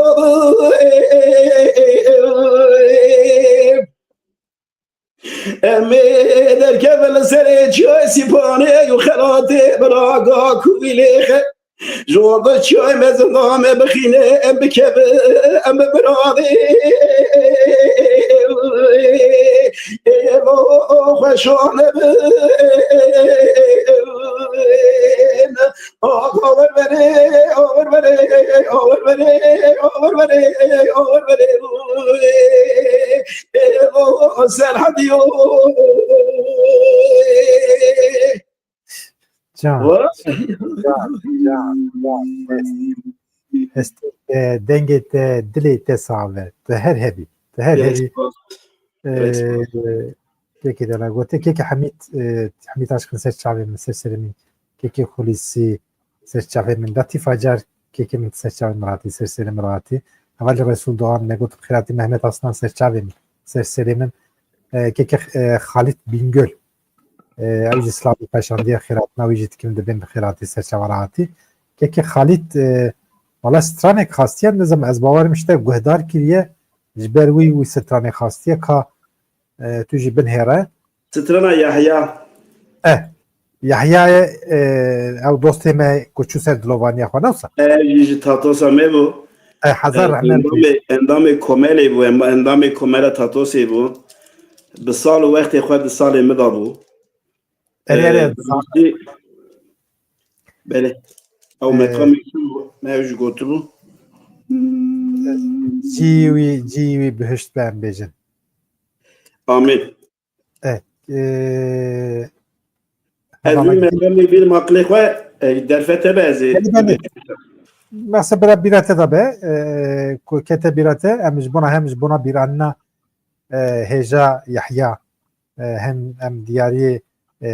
Em ê derkevin li serê çiyayê Sîpanê û xelatê biraga ku vî lêxe. Ji orda çiyayê mezin da me bixîne, em bikevin, em bi biravê. Êlo xweşane bin. Axa wer verê, axa wer verê, axa wer verê, axa wer verê, axa wer verê, axa wer verê. Êlo Serhedî. Can, Vay. Can, can, can. Hestê te, dengê te, dilê te sax be. Tu her hebî. Tu her Yes, hebî. boss. Yes, boss. Ee, kekê de la gote. Kekê Hemîd, e, Hemîd Aşkın ser çavê min, ser serê min. Kekê Xulîsî ser çavê min. Latîf Acar, kekê min ser çavê min ratî, ser serê min ratî. Hevalî Resul Doğan, me got xêratî Mehmet Aslan ser çavê min, ser serê min. E, kekê, e, Xalît Bingöl. E, ew jî silav û peşandiya xêratina wî jî dikim, dibên bi xêratî ser çava rahatî. Kekê Xalît, e, wala stranek xastiye, nizam ez bawerim işte guhdar kiriye, ji ber wî wî stranek xastiye ka, e, tu jî binhêre. Strana Yahya. Eh, Yahyayê, e, ew dostê me ku çû ser dilovaniya xwe, ne wisa? Ev jî ji Tatosa me bû. E, hezar E, rehmet endamê, endamê komelê bû, em-, endamê komela Tatosê bû. Bi sal û wextê xwe di salê min de bû. Erê, erê, E, sa- Belê. Ew E, meqamê çi bû? Me ew jî gotibû. Cî wî, cî wî bihişt be, em bêjin. Amîn. E, e, Ez hevalek wî meqamê bîr maqlê xwe, e, derfete be ez ê. Belê, belê. Mehse bira bîra te de be, e, ku kete bîra te, em ji bona hem ji bona bîranina, e, hêja Yahya, e, hem em diyariyê, e,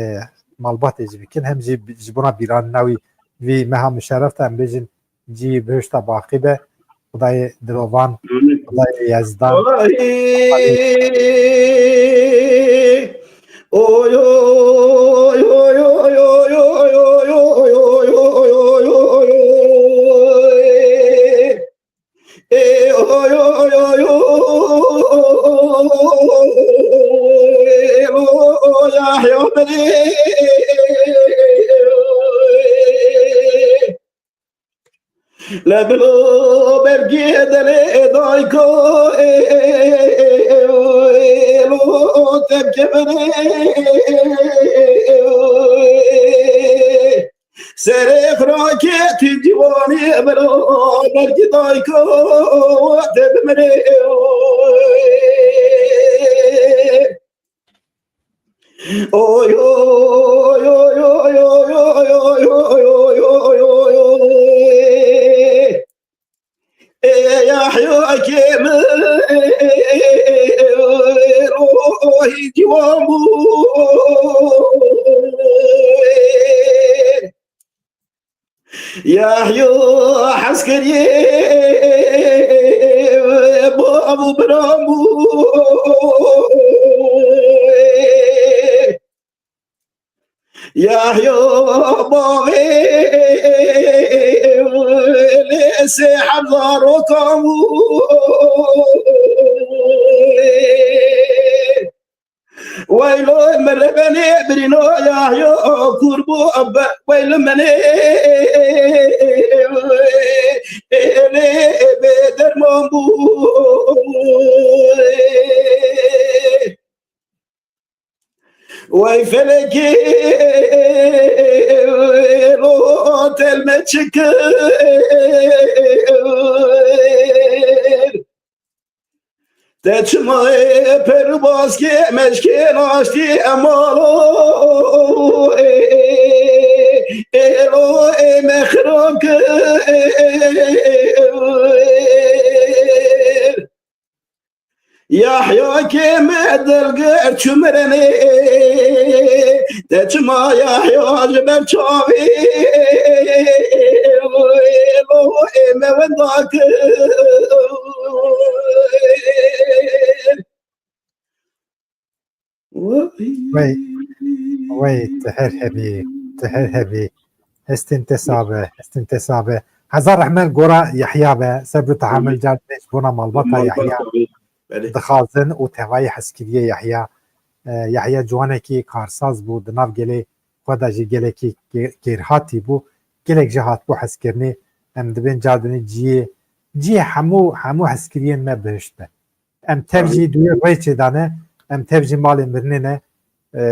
malbatê jî bikin, hem jî ji bona bîranina wî vî meha muşerref de em bêjin, cî bihişta baqî be. Xwedayê dilovan, Amîn. Xwedayê Yezdan. Oy, oy, oy. Ê, oy, oy, oy, oy. Oy, Yahya Belê. Lebilo bergê delê dayko, ê, ê, ê, ê, lo tepke bere, ê, ê, ê, serê xirake tu ciwanê biro bergê dayko te bimire. Oy, oy, oy. Akê min rohî ciwan bû. Yahya hez kiriye bav û biran bû. Yahya bavê lê sê hezar rokan bû. Weylo melebenê birîno Yahya kur bû abbe. Weylo menê lê bê derman bû. Wey felekê lo telme çikir. Te çima ê per û baskê meşkê naştî emalo. Êlo ê me xiran kir. Yahya kê me dilgir çû mirinê. Te çima Yahya ji ber çavê ê me wenda kir? Wey, wey, tu her hebî, tu her hebî. Hestên te sabe, hestên te sabe. Hezar rehmet gora Yahya be, sebr û tehamil car dine ji bona malbata Yahya dixwazin û tevayî hezkiriyê Yahya. E, Yahya ciwanekî karsaz bû, di nav gelê xwe de jî gelekî kê-, kêrhatî bû. Gelek jî hatibû hezkirinê. Em dibên car dine ciyê, ciyê hemû, hemû hezkiriyên me bihişt be. Em tev jî duyê rê çêdane, em tev jî malê mirinê ne. E,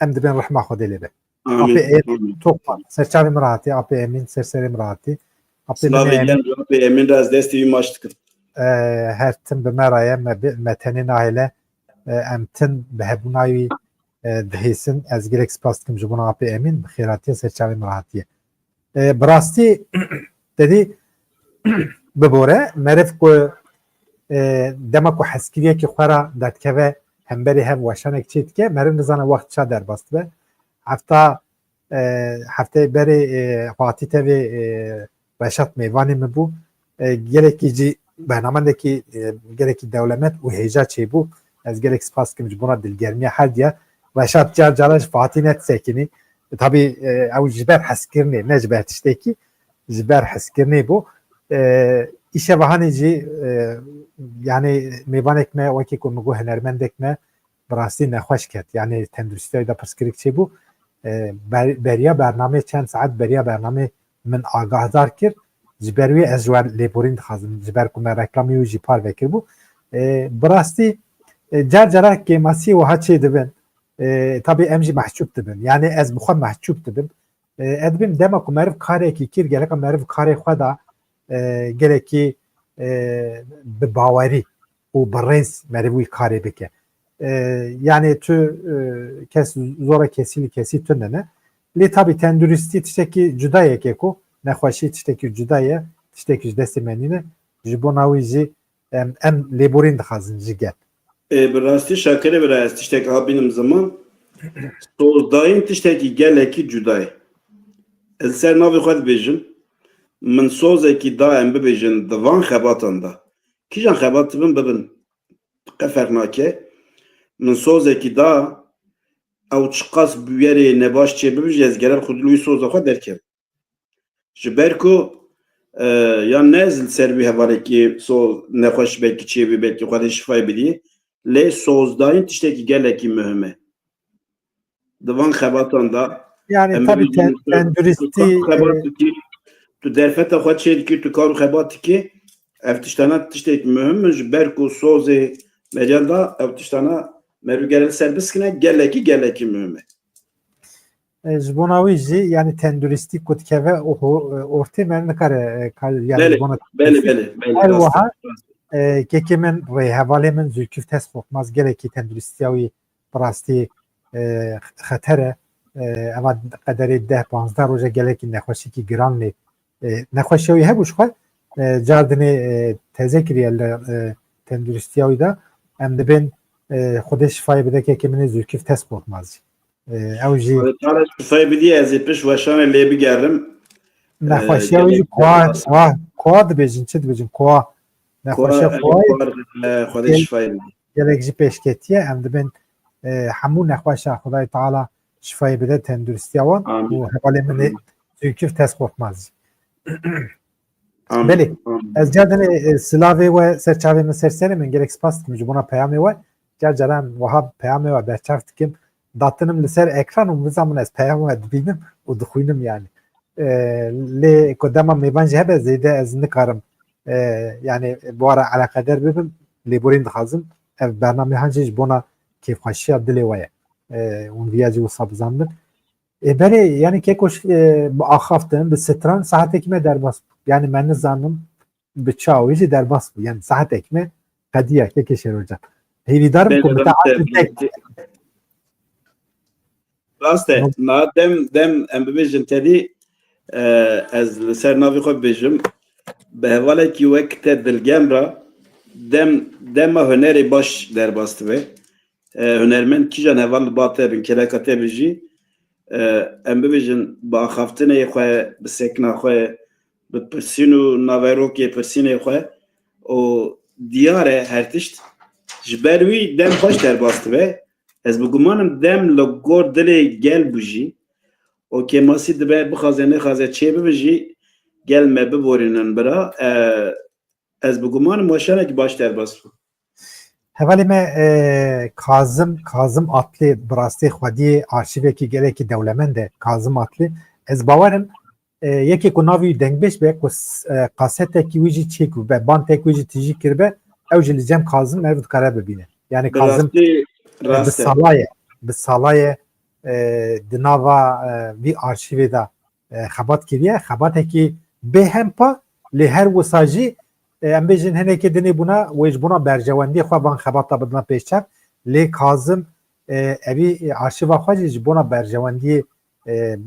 em dibên rehma Xwedê lê be. Amîn. Apê Emîn, Amîn. Tokman. Serçavê min rahatî, Apê Emîn, ser serê min rahatî. Apê Slavê Emîn, gel, Apê Emîn re ez destê wî maç dikim. E, her tim bi me re ye, me, bi, me tenê nahêle. E, em tim bi hebûna wî, e, dihêsin. Ez gelek spas dikim ji bona Apê Emîn, bi xêratiye serçavê min rahatî ye. E, bi rastî, te dî bibore, meriv ku, e, dema ku hezkiriyekî xwe re derdikeve hemberî hev weşanek çê dike, meriv nizane wext ça derbas dibe. Hefta, e, hefteyê berê, e, hatî tevê, e, Reşat mêvanê min bû. E, gelekî jî bernamendekî, e, gelekî dewlemend û hêja çêbû. Ez gelek spas dikim ji bona dilgermiya her diya. Reşat car cara ji Fatî nedisekinî. Tabî, e, ew ji ber hezkirinê, ne ji ber tiştekî, ji ber hezkirinê bû. E, îşeva hanê jî, e, yanî mêvanek me, wekî ku min got, hunermendek me bi rastî nexweş ket. Yanî tenduristiya wî de pirsgirêk çêbû. E, ber-, beriya bernamê, çend saet beriya bernamê min agahdar kir. Ji ber wê ez ji we lêborîn dixwazim. Ji ber ku me reklamê wî jî parve kiribû. E, bi rastî, e, car cara kêmasiyê wiha çê dibin. E, tabî em jî mehcûb dibin. Yanî ez bi xwe mehcûb dibim. E, ez dibêm dema ku meriv karekî kir, gereka meriv karê xwe de, e, gelekî, e, bi bawerî û bi rêz meriv wî karê bike. E, yanî tu, e, kes zora kesî li kesî tune ne. Lê tabî tenduristî tiştekî cuda ye, keko nexweşî tiştekî cuda ye, tiştekî ji destê me nîne. Ji bona wî jî em, em lêborîn dixwazin ji gel. E, bi rastî Şakirê bira ez tiştek ha bînim ziman. Sozdayîn tiştekî gelekî cuda ye. Ez li ser navê xwe dibêjim. Min sozekî da, em bibêjin, di van xebatan da. Kîjan xebat dibin bibin, qe ferq nake. Min sozekî da, ew çiqas bûyerê nebaş çê bibe jî, ez gerek xwe dilê wî soza xwe derkevim. Ji ber ku, e, yan ne ez li ser wî hevalekî so-, nexweş belkî çêbî, belkî Xwedê şifayê bidî, lê sozdayîn tiştekî gelekî muhim e. Di van xebatan de, yanî, em tabî bibêjin, ten-, tu, tenduristî, tu kar û xebat, e, dikî, tu derfeta xwe çêdikî, tu kar û xebat dikî, ev tiştana tiştekî muhim in, ji ber ku sozê meriyan da ev tiştana merû gere li ser biskine, gelekî, gelekî muhim e. E, ji bona wî jî, yanî tenduristî ku dikeve û ho-, e, ortê me nikare, e, kar, yanî, belê, ji bona belê, tenduristî. Belê, belê, her wiha, rast e, rast e, e, kekê min, rêhevalê min Zülküf Test Korkmaz gelekî tenduristiya wî bi rastî, e, xeter e. E, eva qederê deh panzdeh roje gelekî nexweşîkî giran lê, e, nexweşiya wî hebû ji xwe, e, cardinê, e, teze kiriye li, e, tenduristiya wî de. Em dibên, e, Xwedê şifayê bide kekê min ê Zülküf Tez Korkmaz jî. E, ew jî Xwedê Teala şifayê bidî, ez ê pişt weşanê lê bigerim. Nexweşiya E, wî jî gelek koa, koa, koa dibêjin, çi dibêjin? Koa. Nexweşiya koa, koa, e, Xwedê gel-, şifayê bidî. Gelek jî pêşketiye. Em dibên, e, hemû nexweşa Xwedayê Teala şifayê bide, tenduristiya wan Amîn. Û hevalê min ê Amîn. Zülküf Tez Korkmaz jî. Amîn. Belê. Amîn. Ez cardinê, e, silavê we ser çavê min, ser serê min, gelek spas dikim ji bona peyamê we. Car caran wiha peyamê we berçav dikim. Datinim li ser ekran û bizanin ez peyamê we dibînim û dixwînim yani. E, lê ku dema mêvan jî hebe zêde ez nikarim, e, yani bi we re eleqeder bibim, lêborîn dixwazim. Ev bername han jî ji bona kêfxweşiya dilê we ye. E, hûn viya jî wisa bizanibin. E, berê, yani keko, e, bi axaftin, bi stran saetekî me derbas bû. Yani me nizanim bi çawa wî jî derbas bû. Yani saetekî me qediya, kekê Şêrocan. Hêvîdarim ku Belê, miteaqil rast e. Rast e. No. Na dem, dem em bibêjin tedî, e, ez li ser navê xwe bibêjim. Bi hevalekî wek te dilgem re dem, dema hunerê baş derbas dibe. E, hunermend kîjan heval li ba te bin, keleka te bin jî, e, em bibêjin, bi axaftinê xwe, bi sekina xwe, bi pirsîn û naverokê pirsînê xwe û diyar e her tişt. Ji ber wî dem xweş derbas dibe. Ez bi guman im dem li gor dilê gel bû jî. Û kêmasî dibe, bixwaze nexwaze çê bibe jî, gel me biborînin bira. E, ez bi guman im weşanekî baş derbas bû. Hevalê me, e, Kazim, Kazim Atlı, bi rastî xwediyê arşîvekî gelekî dewlemend e, Kazim Atlı. Ez bawer im, e, yekê ku navê wî dengbêj be, ku s-, e, kasetekî wî jî çêkiribe, bandek wî jî tijî kiribe, ew jî li cem Kazim ev dikare bibîne. Yani Bi Kazim, rastî e, bi rast e. Salaye, bi salaye, e, di nava, e, vî arşîvê de, e, xebat kiriye. Xebatekî bêhempa, lê her wisa jî, e, em bêjin hinekê dinê bûna, wê ji bona berjewendiyê xwe van xebata bidina pêşçav. Lê Kazim, e, evî, e, arşîva xwe jî ji bona berjewendiyê, e,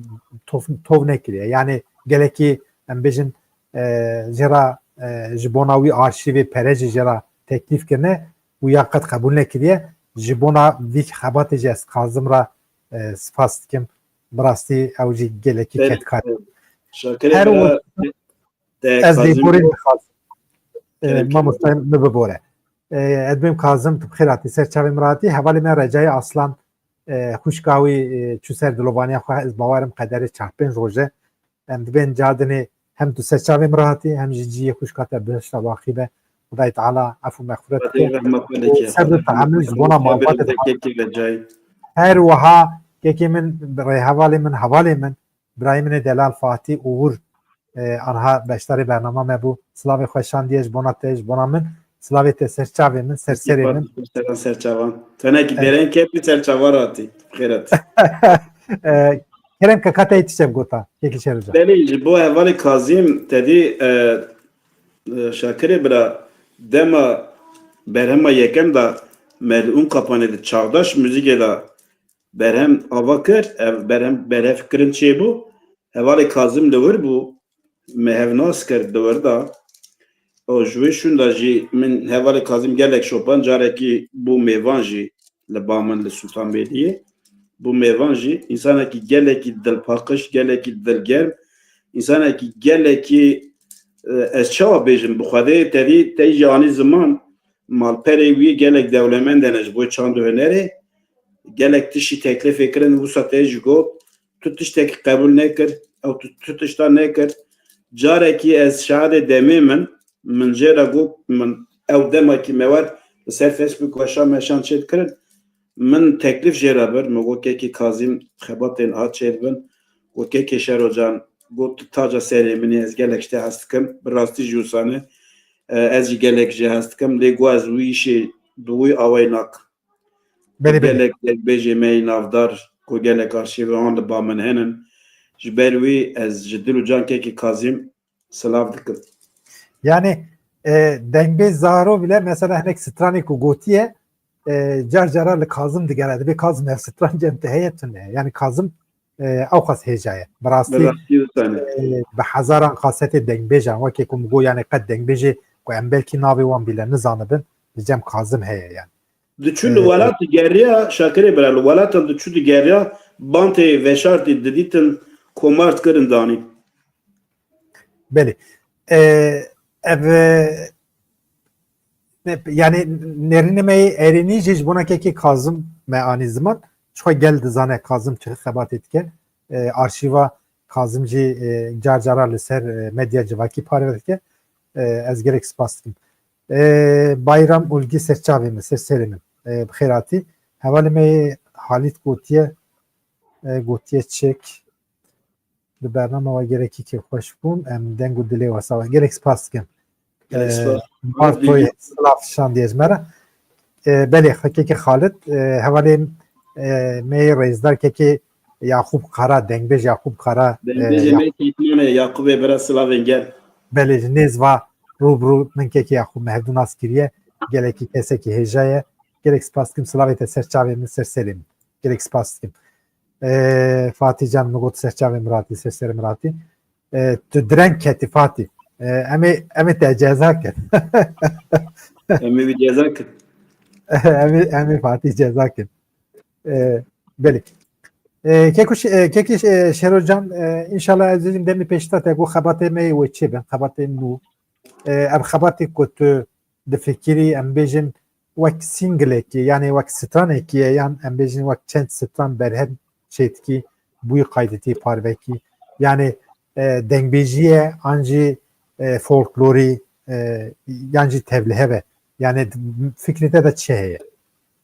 tov, tov nekiriye. Yani gelekî em bêjin, e, jê re, e, ji bona wî arşîvê pere jî jê re teklîf kirine û ya qet qebûl nekiriye. Ji bona vî xebatê jî ez Kazim re, e, spas dikim. Bi rastî ew jî gelekî Belê, kedkar. Şakirê Her bira, wisa te ez Kazim lêborîn dixwazim. E, Gerek yok. Mamoste min bibore. E, ez bêm Kazim, tu bi xêr hatî, ser çavê min re hatî. Hevalê me Recai Aslan, e, xwişka wî, e, çû ser dilovaniya xwe, ez bawerim qederê çar pênc roje. Em dibên cardinê hem tu ser çavê min re hatî, hem jî ciyê xwişka te bihişta baxî be. Xwedayê Teala efû mexfiret Xwedê bike. Rehmet bike. Ser bi Xwedê tehemil ji bona malbatê de. Kekê Recai. Her wiha kekê min, rêhevalê min, hevalê min, birayê min ê delal Fatî Uğur, e, anha beşdarê bernama me bû. Silavê xwe şandiye ji bona te, ji bona min. Silavê te ser çavê min, ser serê min. Seran ser çavan. Tenekî Evet. Derên kepî ser çavan hatî. Xêret. E, Kerem Kaka te tiştek gota. Kekî Şêrocan. Belê, ji bo hevalê Kazim tedî, e, e, Şakirê bira dema berhema yekem de me li Unkapanê de çağdaş müzikê de berhem ava kir, ev berhem berhev kirin çêbû. Hevalê Kazim li wir bû, me hev nas kir di wir de. Û ji wê şûnda jî min hevalê Kazim gelek şopand, carekî bû mêvan jî li ba min li Sultanbêliyê. Bû mêvan jî, însanekî gelekî dilpaqij, gelekî dilgerm, însanekî gelekî, e, ez çawa bêjim, bi Xwedê tevî te jî anî ziman, malperê wî gelek dewlemend hene ji bo çand û hunerê, gelek tiştî teklifê kirin, wisa te jî got, tu tiştekî qebûl nekir, ew tu, tu tişta nekir. Carekî ez şahidê demê min, min jê re got, min ew demekî me wer li ser Facebook weşan meşan çê dikirin. Min teklif jê re bir, min got, kekê Kazim, xebatên a çêdibin. Got, kekê Şerocan, got, tu taca serê min î, ez gelek ji te hez dikim. Bi rastî jî wisa ne. E, ez jî gelek jê hez dikim. Lê got, ez wî îşê bi wî awayî nakim. Belê, belê. Gelek, gelek bêjê me yî navdar, ku gelek arşîvan li ba min henin. Ji ber wî ez ji dil û can kekê Kazim silav dikim. Yani, e, dengbêj Zahro bile mesela hinek stranê ku gotiye, e, car cara li Kazim digere. Dibê Kazim ev stran cem te heye tune. Yani Kazim E, ew xas hêja ye. Bi rastî, e, bi hezaran kasetê dengbêjan, wekî ku min got, yani qet dengbêjê ku em belkî navê wan bîle nizanibin, li cem Kazim heye yani. Diçû li welat digeriya, Şakirê bira, li welatan diçû digeriya, bantê veşartî didîtin, komar dikirin danî. Belê. E, ev, e, ne, yani nêrînê me yê erênî jî ji bona kekê Kazim me anî ziman. Çixwe gel dizane Kazim çi xebatê dike. E, arşîva Kazim jî, e, car cara li ser, e, medya civakî parve dike. E, ez gelek spas dikim. E, Bayram Ulgî serçavê min, ser serê min. E, bi xêr hatî. Hevalê me yê Halît gotiye, e, gotiye çek. Li bernama we gelekî kêfxweş bûm. Em deng û dilê we sax. Gelek spas dikim. Gelek spas. Bartoyê silav şandiye ji me re. E, belê, xekekê Xalid, e, hevalên, e, me yê rêzdar kekê Yaqûb Kara, dengbêj Yaqûb Kara, e, Dengbêjê me Yaqûb- Kekmanê, Yaqûbê bira silavên gel. Belê, ji nêz va rû bi rû min kekê Yaqûb me hevdû nas kiriye. Gelekî kesekî hêja ye. Gelek spas dikim, silavê te ser çavê min, ser serê min. Gelek spas dikim. E, Fatî can, min got ser çavê min ratî, ser serê min ratî. E, tu direng ketî Fatî. E, em ê, em ê te ceza kin. Em ê wî ceza kin. Em ê, em ê Fatî ceza kin. E, belê. E, kekû şe-, e, kekî şe-, e, Şero can, e, înşallah ez dibêjim demê pêşî te got xebatê me yê wê çêbin, xebatê nû. E, ev xebatê ku tu difikirî, em bêjin, wek singlekî, yani wek stranekî ye, yan em bêjin wek çend stran berhem çêdikî, bûyî qayditî parvekî. Yani, e, dengbêjî ye, an jî, e, folklorî, e, yan jî tevlihev e. Yani fikrê te de çi heye?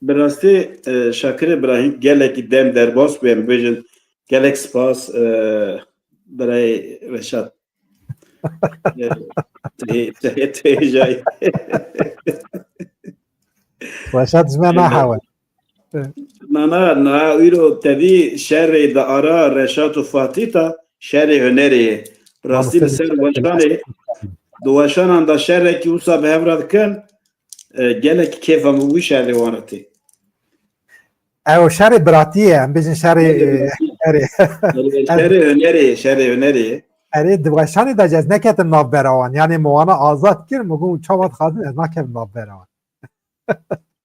Bi rastî, e, Şakir Îbrahîm gelekî dem derbas bû, em bêjin gelek spas, e, birayê Reşat. Tê-, tê-, têjayî. Reşat ji me nahewe. Na, na, na, îro tevî şerê di ara Reşat û Fatî ta şerê hunerê ye. Rastî li ser weşanê, di weşanan de şerekî wisa bi hev re dikin, e, gelek kêfa min wî şerê wan re tê. Ew şerê biratî ye, em bêjin şerê, Şerê biratî. Şerê. Şerê, şerê hunerê, şerê hunerê. Erê, di weşanê de ez neketim navbera wan. Yani min wana azad kir, min got çawa dixwazin ez naketim navbera wan.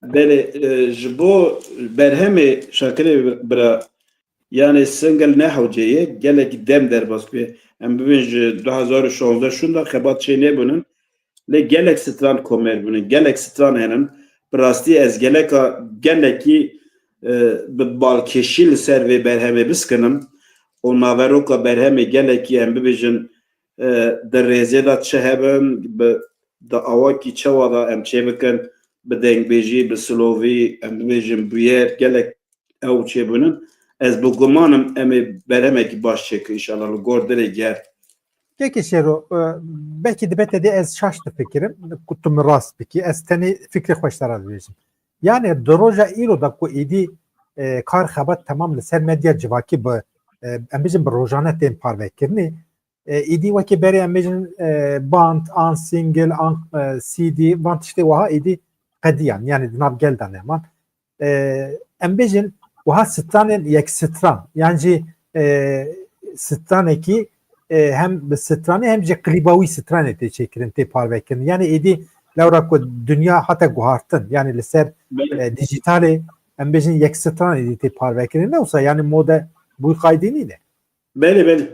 Belê, e, ji bo berhemê Şakirê bira, yani single ne hewce ye, gelekî dem derbas bûye. Em bibên ji du hezar û şazdeh şûnda xebat çê nebûnin. Lê gelek stran komer bûne, gelek stran henin. Bi rastî ez geleka, gelekî, e, bi balkêşî li ser vê berhemê biskinim û naveroka berhemê gelekî em bibêjin, e, di rêzê de çi hebin, bi, di awakî çawa de em çê bikin, bi dengbêjî, bi silovî, em bibêjin bûyer, gelek ew çêbûnin. Ez bi guman im em ê berhemekî baş çêkin înşallah li gor dilê gel. Kekê Şêro, e, belkî dibe te dê ez şaş difikirim, ku tu min rast bikî, ez tenê fikrê xwe ji te re dibêjim. Yani di roja îro de ku êdî, e, kar xebat temam li ser medya civakî bi, e, em bêjin bi rojane tên parvekirinê, e, êdî wekî berê em bêjin, e, band, an single, an, e, C D, van tiştê wiha êdî qediyan, yani di nav gel de neman. E, em bêjin, wiha stranên yek stran, yan jî, e, stranekî, e, hem bi stranê hem jî klîba wî stranê tê çêkirin, tê parvekirin. Yani êdî lewra ku dinya hate guhartin, yani li ser, Belê. e, dijitalê, em bêjin yek stran êdî tê parvekirin. Ne wisa yani mode bûyî qaydî nîne. Belê, belê.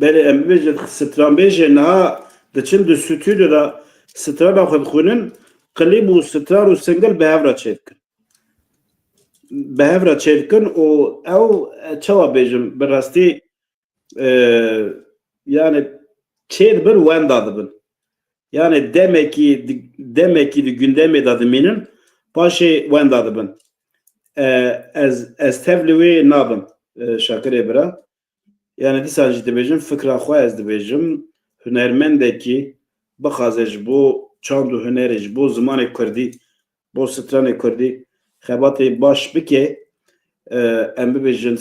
Belê, em bibêjin stranbêjê niha diçin di stûdyoda strana xwe dixwînin, klîb û stran û single bi hev re çêdikin. Bi hev re çêdikin û ew, e, çawa bêjim, bi rastî, e, yani çêdibin, wenda dibin. Yani demekî di, demekî di gündemê de dimînin, paşê wenda dibin. E, ez, ez tev li wê nabim, e, Şakirê bira. Yani dîsan jî dibêjim, fikra xwe ez dibêjim, hunermendekî bixwaze ji bo çand û hunerê, ji bo zimanê kurdî, bo stranê kurdî xebatê baş bike, e, em bibêjin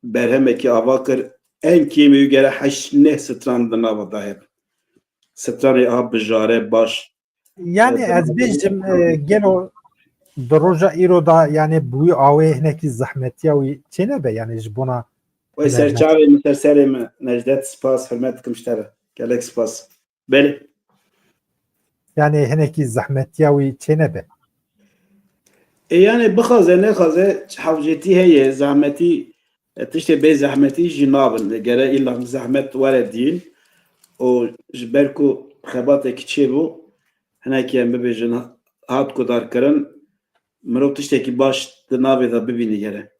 berhemekî ava kir, en kêmî wî gere heşt neh stran di nava de hebe. Stranê a bijare baş. Yani e, ez bêjim, e, gelo di roja îro da, yani bi wî awê hinekî zehmetiya wî çênebe, yani ji bona Wey ser çavê min, ser serê min. Necdet, spas, hurmet dikim ji te re. Gelek spas. Belê. Yani hinekî zehmetiya wî çê nebe. E, yani bixwaze, nexwaze, hewcetî heye, zehmetî, e, tiştê bê zehmetî jî nabin. E, gere îlla zehmet were dîn. Û ji ber ku xebatekî çêbû, hinekî em bibêjin hat gudarkirin, mirov tiştekî baş di navê de bibînî gere.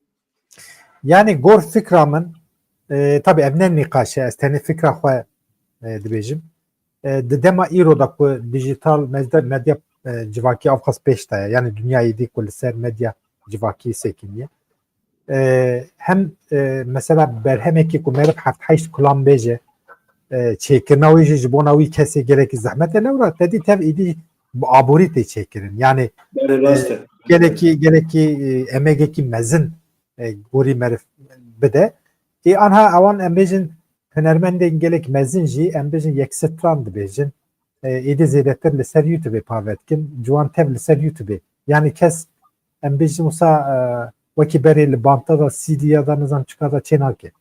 Yani gor fikra min, e, tabii ev ne nîqaş e, ez tenê fikra xwe, e, dibêjim. E, di dema îro de ku dijital medya, medya, e, civakî avqas pêş de ye, yani dinyayê dî ku li ser medya civakî sekiniye. E, hem, e, mesela berhemekî ku meriv heft heşt kulam bêje, e, çêkirina wî jî ji bona wî kesê gelekî zehmet e, lewra te dî tev îdî bi aborî tê çêkirin. Yani, Belê, e, rast e. gelekî, gelekî, e, emegekî mezin, e, gorî meriv bide. Ê anha ewan em bêjin hunermendên gelek mezin jî em bêjin yek stran dibêjin. E, êdî zêdetir li ser YouTube parve dikin. Ciwan tev li ser YouTube. Yani kes em bêjin wisa, e, wekî berê li banta da C D ya da nizam çika da çê nake.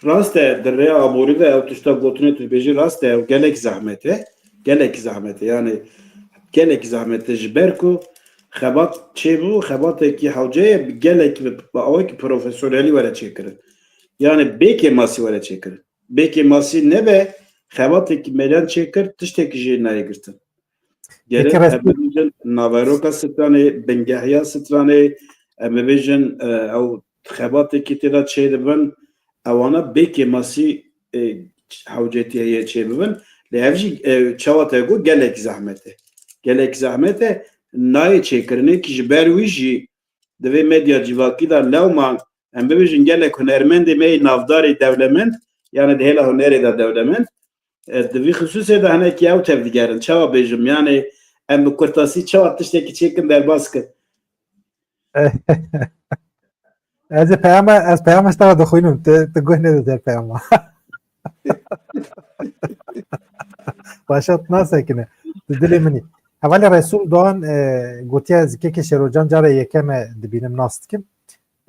Rast e, di rêya aborî de ew tişta gotinê tu dibêjî rast e, ew gelek zehmet e. Gelek zehmet e. Yani gelek zehmet e ji ber ku xebat çêbû, xebatekî hewce ye, bi gelek bi, bi awekî profesyonelî were çêkirin. Yani bê kêmasî were çêkirin. Bê kêmasî nebe, xebatekî meriyan çêkir, tiştekî jê nayê girtin. Gerek Peki, em bibêjin naveroka stranê, bingehiya stranê, em bibêjin, e, ew xebatekî tê de çêdibin, ewana bê kêmasî, e, hewcetî heye çêbibin. Lê ev jî, e, çawa te got, gelek zehmet e. Gelek zehmet e, nayê çêkirinê kî ji ber wî jî di vê medya civakî de lewma em bibêjin gelek hunermendê me yê navdarê dewlemend, yani di hêla hunerê de dewlemend, e, di vî xisûsê de hinekî ew tevdigerin. Çawa bêjim? Yani em bi kurtasî çawa tiştekî çêkin derbas kin? Ez ê peyama, ez peyama ji te re dixwînim. Tu, tu guh nede ser peyama. Başa tu nasekine. Tu dilê min î. Hevalê Resul Doğan, e, gotiye, ez Kekê Şêrocan cara yekem e dibînim, nas dikim.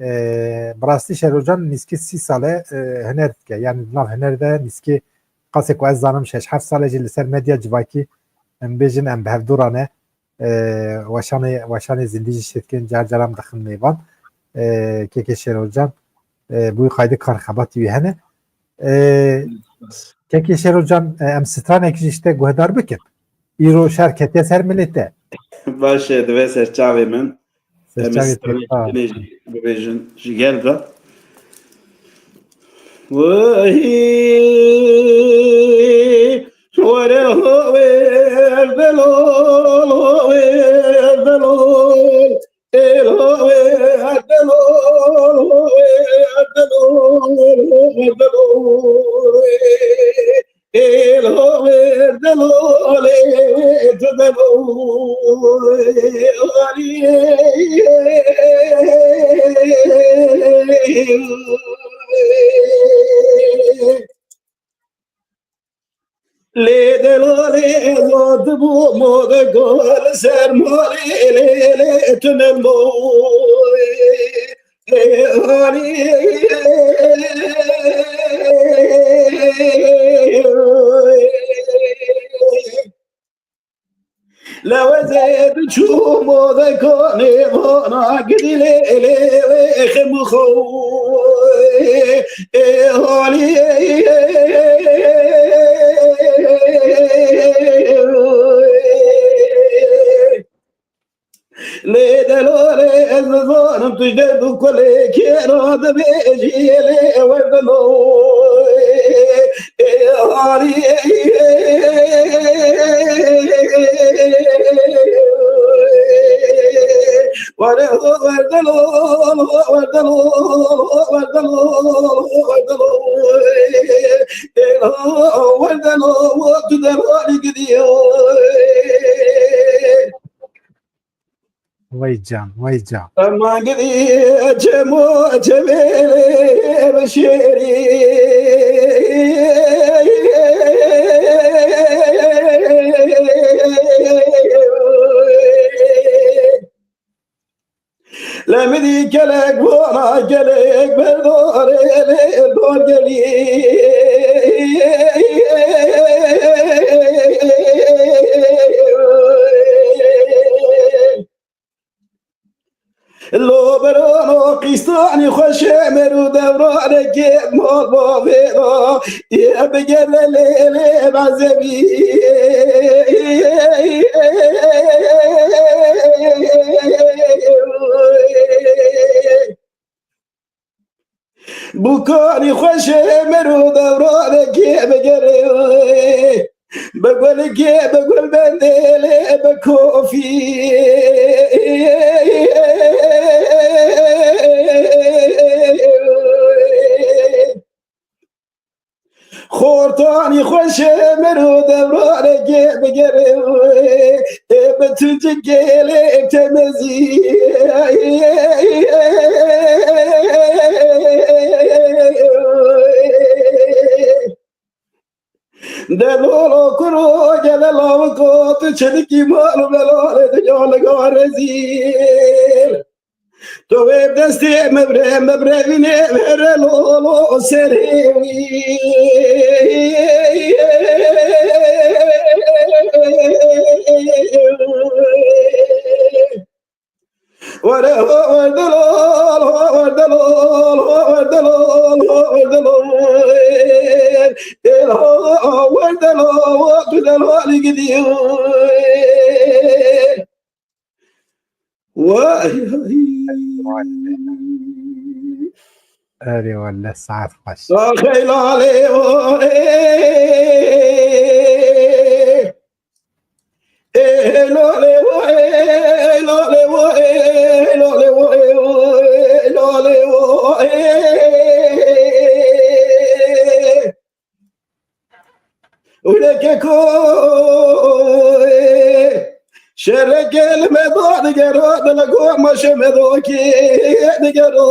E, bi rastî Şêrocan nîskî sî sal e, e, huner dike. Yani di nav huner de nîskî qasê ku ez zanim şeş heft sal e jî li ser medya civakî, em bêjin em bi hevdû re ne. E, weşanê, weşanê zindî jî şêt kirin, car caran dixin mêvan. E, Kekê Şêrocan, e, bi wî qaydê kar xebatî wî hene. E, Kekê Şêrocan, e, em stranek jî ji te guhdar bikin. Îro şer ketiye ser milê te. Baş e, divê ser çavê min. Ser Em çavê te, stranekî ha. Tenê jî bibêjin ji gel re. Wey, were ho wer delol, ho wer delol. Êl ho wer delol, ho wer delol, ho wer delol. Êl ho wer delol, ê tu delol. Lê delalê zot bû modeko li ser malê lê lê tune moy. Lewezê diçû modeko nêvana gidî lê lê wê xim xo. Ê halî. Lê delalê ez nizanim tu ji derd û kulê kê re dibêjî lê werdeno. Ê halî. Were ho werdelo, ho werdelo, ho werdelo, ho werdelo. Ê ho werdelo, wo tu delalî gidiyo. Vay can, vay can. Aman gidi çemo çemele beşeri. Lemidi Gelek vana gelek berdarê lê dar gelî. Lo berano qîstanî xweşê mer û devranekê mal bavê ra. Yê bigere lê lê bezevî. Bûkanî xweşê mir û devranekê bigere. Bi gulkê, bi gulbendê lê bi kofî. Xortanî xweşê mir û devranekê bigere. Ê bi tuncikê lê temezî. Delolo kuro gele lawiko tu çelikî mal û belalê dinya lega rezîl. Tu wê bi destê min bire, min birevînê vere lolo serê wî. Were ho, were delol, ho, were delol, ho, were delol, ho, were delol. Ê ho, were delol, ho, tu delolî gidî. Vay. Erê welle saet xweş. Axey lalê o, ê. Ê, lolê o, ê, lolê o, ê, lolê o, ê, lolê o, ê. Wile keko, şereke li me do digero, dile go ma şe me do ki digero.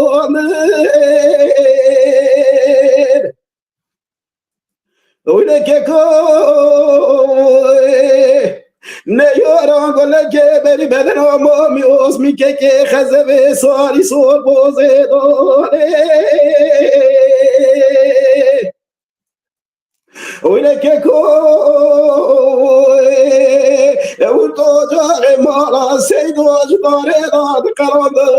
Wile keko, ne yoran goleke berî beden ama mi osmi keke xezebe sarî sor boze dore. Wile keko, ew to carê mala Seydo ji darê da diqelandin.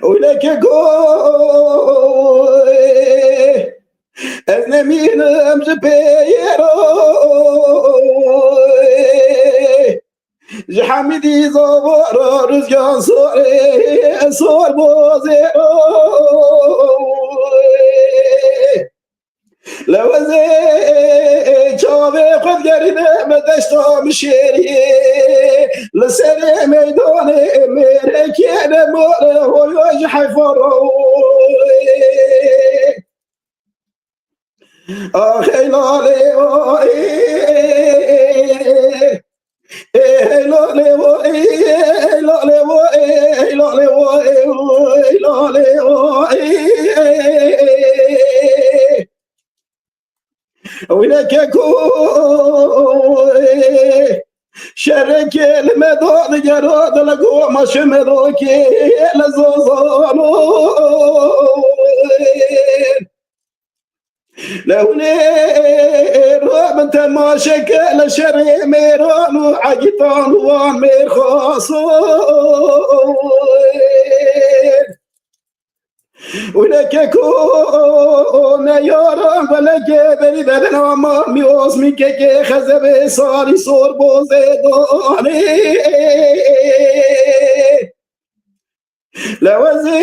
Wile keko, ez nemînim ji pê yê ro. Ji Hemîdî zavara ruzgan sorê, sor bozê. Lewezê çavê xwe digerîne me deşta mişêrî. Li serê meydanê mêrekê ne more hoyo ji heyfa ro. Axey lalê o, ê, ê, ê, ê, ê, lalê o, ê, ê, lalê o, ê, ê, lalê o, ê, ê, lalê o, ê, ê, ê, ê. Wile keko, ê. Şerekê li me do digero, dile go ma şe me do kê le zozano. Lewlê ro min temaşe ke le şerê mêran û egîtan wan mêrxaso. Wile keko, ne yaran velekê berî beden ama mi osmi keke xezebe sarî sor boze dane. Lewezê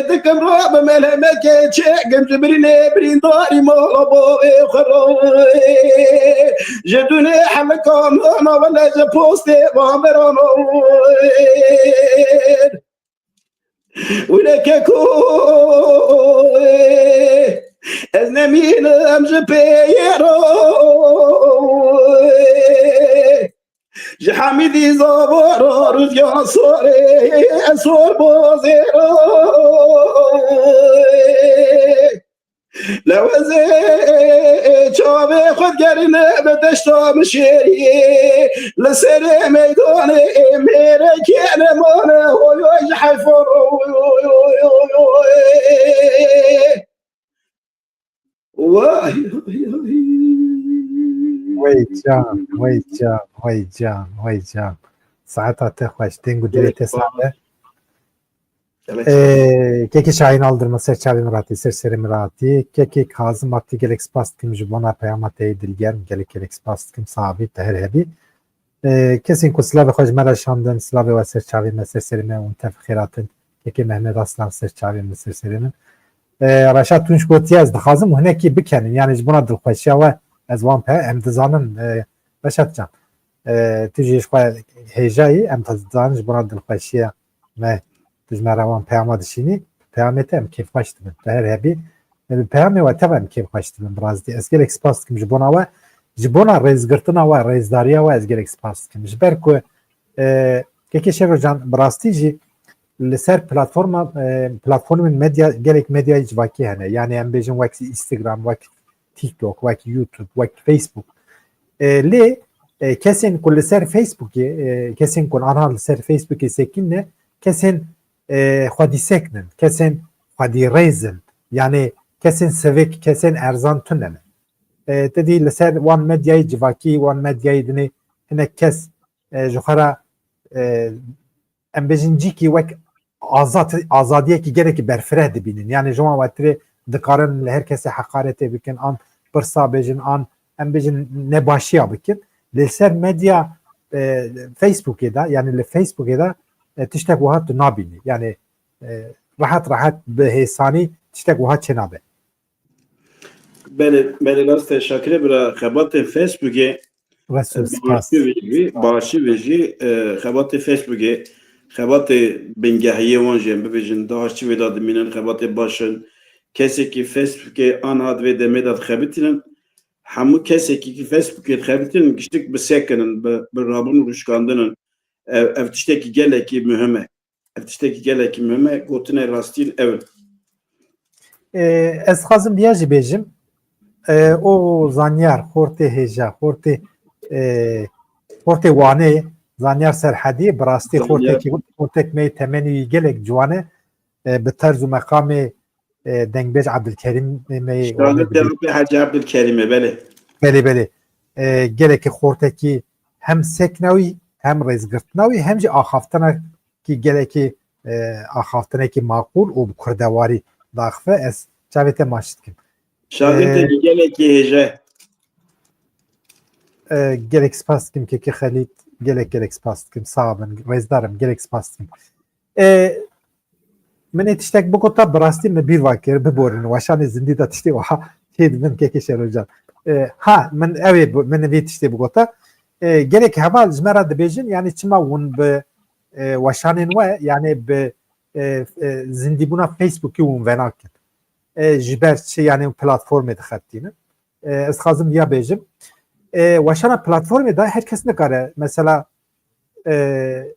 dikim ro bi melemekê çêkim ji birînê birîndarî mala bavê xwe ro. Ji dunê helikan hona wele ji postê vameran. Wile keko, ez nemînim ji pê yê ro. Ji Hemîdî zavara ruzgan sorê, sor bozê ro. Lewezê çavê xwe gerine bi deşta min şêrî. Li serê meydanê mêrekê nemane hoy hoy ji heyfa. Vay, vay, vay. Wey can, wey can, wey can, wey can. Saeta te xweş, deng û dilê te sax be. Ee, kekê Şahin Aldırma ser çavê min ratî, ser serê min ratî. Kekê Kazım Atî, gelek spas dikim ji bona peyama te yê dilgerm, gelek gelek spas dikim, sax bî, te her hebî. Ee, kesên ku silavê xwe ji me re şandin, silavê we ser çavê me, ser serê me û tev xêratin. Kekê Mehmet Aslan ser çavê min, ser serê min. Ee, Reşat Tunç gotiye, ez dixwazim û hinekî bikenin, yani ji bona dilxweşiya we ez wan pe, em dizanin, ee, Reşat can. Ee, tu jî ji xwe hêjayî, em dizanin ji bona dilxweşiya me, tu ji me re wan peyama dişînî, peyamê te em kêfxweş dibin. Te her hebî, e, bi peyamê we teva em kêfxweş dibin, bi rastî. Ez gelek spas dikim ji bona we, ji bona rêzgirtina we, rêzdariya we ez gelek spas dikim. Ji ber ku, e, Kekê Şevro can, bi rastî jî li ser platforma, e, platformên medya, gelek medyayê civakî hene. Yani em bêjin wek Instagram, wek TikTok, wek YouTube, wek Facebook. E, lê, e, kesên ku li ser Facebookê, e, kesên ku anha li ser Facebookê sekînne, kesên, e, xwedî seknin, kesên xwedî rêz in, yani kesên sivik, kesên erzan tune ne. E, te dî li ser wan medyayê civakî, wan medyayê dinê hinek kes, e, ji xwe re, e, em bêjin cîkî wek azad, azadiyekî gelekî berfireh dibînin. Yani ji wan wetirê dikarin li her kesê heqaretê bikin, an pirsa bêjin, an em bêjin nebaşiya bikin. Li ser medya, e, Facebookê de, yani li Facebookê de, e, tiştek wiha tu nabînî. Yani, e, rehet rehet bi hêsanî tiştek wiha çênabe. Belê, belê, rast e Şakirê bira, xebatên Facebookê, Resul, spas. Başî ve jî, başî ve jî, e, xebatê Facebookê, xebatê bingehiyê wan jî em bibêjin, di aştî vê de dimînin, xebatê baş in. Kesekî Facebookê anha di vê demê de dixebitînin, hemû kesekî ki Facebookê dixebitînin, giştik bi sekinin, bi, bi rabûn û rûşkandin in. Ev, ev tiştekî gelekî muhim e. Ev tiştekî gelekî muhim e, gotinê rastîn ew in. Ee, ez dixwazim viya jî bêjim. Ee, o zanyar, xortê hêja, xortê, e, xortê Wanê, zanyar Serhedî, bi rastî Zanyar. Xortekî, xortek me yê temenî wî gelek ciwan e. E, bi terz û meqamê, e, dengbêj Abdülkerim me yê Wanê Şahid Tevfik Hacı Abdülkerim'e, belê. Belê, belê. E, gelekî xortekî hem sekna wî, hem rêzgirtina wî, hem jî axaftinekî gelekî, e, axaftinekî maqûl û bi kurdewarî daxife. Ez çavê te maç dikim. Şagirtê Ee, gelekî hêje. E, gelek spas dikim Kekê Xelît, gelek gelek spas dikim. Sağ bin, rêzdarim, gelek spas dikim. E, Min ê tiştek bigota, bi rastî min bîr va kir, biborin, weşanê zindî de tiştê wiha tê dibin Kekê Şerocan. E, ha, min ew ê bi-, min vê tiştê bigota. E, gelek heval ji me re dibêjin, yani çima hûn bi, e, weşanên we, yani bi, e, e, zindîbûna Facebookê hûn venakin. E, ji ber çi, yani platformê dixebitînin. E, ez dixwazim ya bêjim. E, weşana platformê de her kes nikare, mesela, e,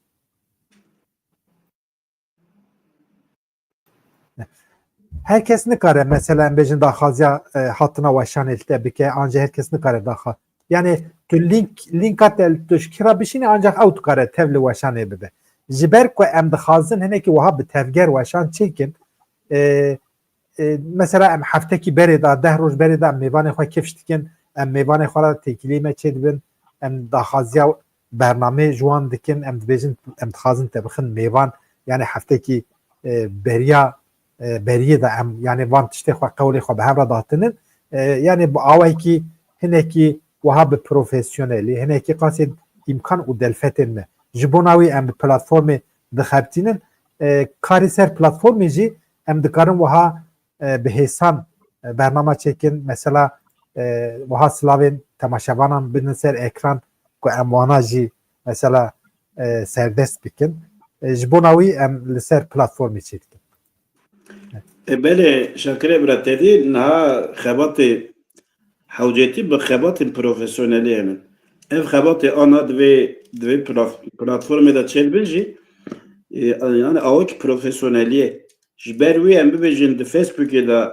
Her kes nikare, mesela, em bêjin daxwaziya, e, hatina weşanê li te bike, an jî her kes nikare daxa-, yani tu link, linka te li tu ji kira bişîne, ancak ew dikare tev li weşanê bibe. Ji ber ku em dixwazin hinekî wiha bi tevger weşan çêkin, e, e, mesela em heftekî berê de, deh roj berê de em mêvanê xwe kifş dikin, em mêvanê xwe re têkilî me çêdibin, em daxwaziya bernameyê ji wan dikin, em dibêjin, em dixwazin te bixin mêvan, yani heftekî, e, beriya, e, beriyê de em, yani van tiştê xwe, qewlê xwe bi hev re datinin, e, yani bi awayekî hinekî wiha bi profesyonelî, hinekî qasê îmkan û delfetên me. Ji bona wî em bi platformê dixebitînin, e, karî ser platformê jî em dikarin wiha, e, bi hêsan, e, bernama çêkin. Mesela, e, wiha silavên temaşevanan bidin ser ekran ku em wana jî mesela, e, serdest bikin. E, ji bona wî em li ser platformê çêdikin. E, belê, Şakirê bira, te dî niha xebatê hewcetî bi xebatên profesyonelî hene. Ev xebatê ana divê, divê plaf-, platformê de çêdibin jî, e, yani awakî profesyonelî ye. Ji ber wî em bibêjin di Facebookê de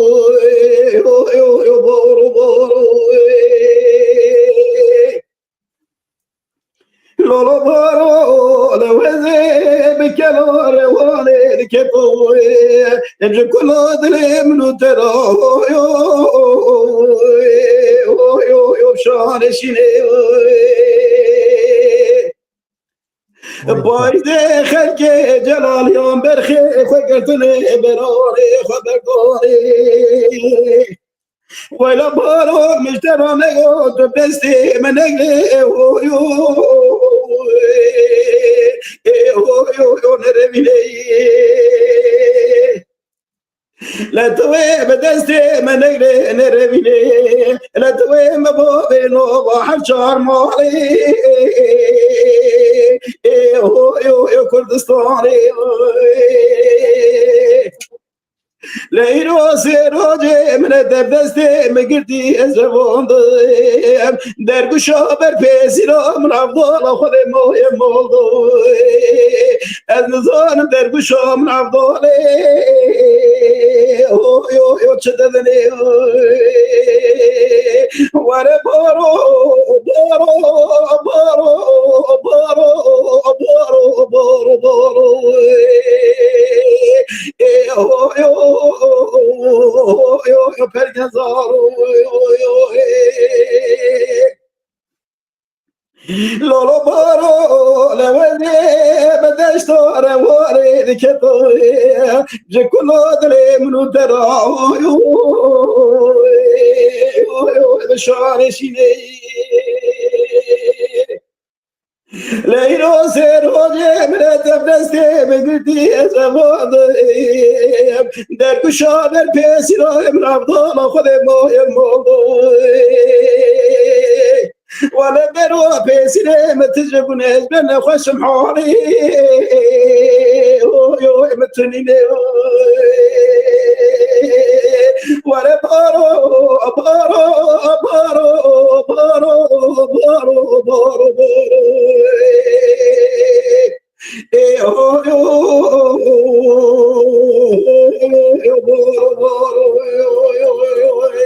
Lolo baro, lewezê bi kelare wane dike poye. Em ji kula dilê min û te ra, oy, oy, oy, oy, oy, oy, şanê şînê, oy. Payîzê xelkê celaliyan berxê xwe girtine, berarê xwe berdarê. Wayla baro, min ji te re negot, tu destê me negre, oy, oy, oy, oy, oy, oy, nerevîne. Letwê bi destê me negre, nerevîne. Letwê me bavê nova her çar malê. Ê, oy, oy, oy, Kurdistanê. Leylo sê rojê min e, dev destê min girtî, ez revandim. Derguşa ber pêsîra min, avdala Xwedê moyê moldo. Ez nizanim derguşa min avdalê. Oy, oy, oy, çi dedinê, oy. Were baro, baro, baro, baro, baro, baro, baro. Ê, oy, oy, oy, pergezar, oy, oy, oy. Lolo baro, lewendê, bi deşto rewarê diketo. Ji kulo dilê min û te ra, oy, oy, oy, oy, bi şarê şînê. Leylo sê rojê min e, dev destê min girtî, ez revandim. Derguşa ber pêsîra min, avdala Xwedê moyê moldo. Wele bero pêsîrê min tije bûne, ez bê nexweşim halî. Oy, oy, min tunîne, oy. Were baro, baro, baro, baro. Ê, oy, oy, oy, oy, oy, oy, oy, oy, oy, oy.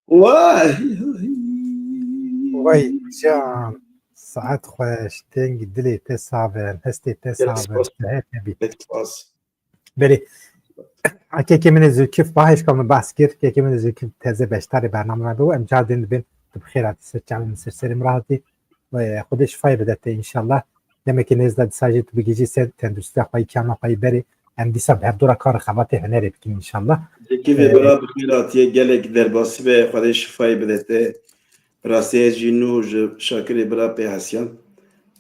Vay. Vay can. Saet xweş, deng dilê te sax bin, hestê te Gelek sax bin, spas. Sehet te bî. Gelek spas. Belê. Kekê min ê Zilkif, bahêşka min behs kir, kekê min ê Zilkif teze beşdarê bername me bû. Em car din dibin, tu bi xêr hatî ser çavên min, ser serê min re hatî. Ve Xwedê şifayê bide te înşallah. Demekî nêz de disa jî tu bigihîjî ser tenduristiya xwe yî, kiyama xwe yî berê. Em dîsa bi hevdû re kar û xebatê hunerê bikin înşallah. Zilkifê Ee, bira bi xêr hatiye, gelek derbasî be, Xwedê şifayê bide te. Bi rastî ez jî nû ji Şakirê bira pê hesiyan.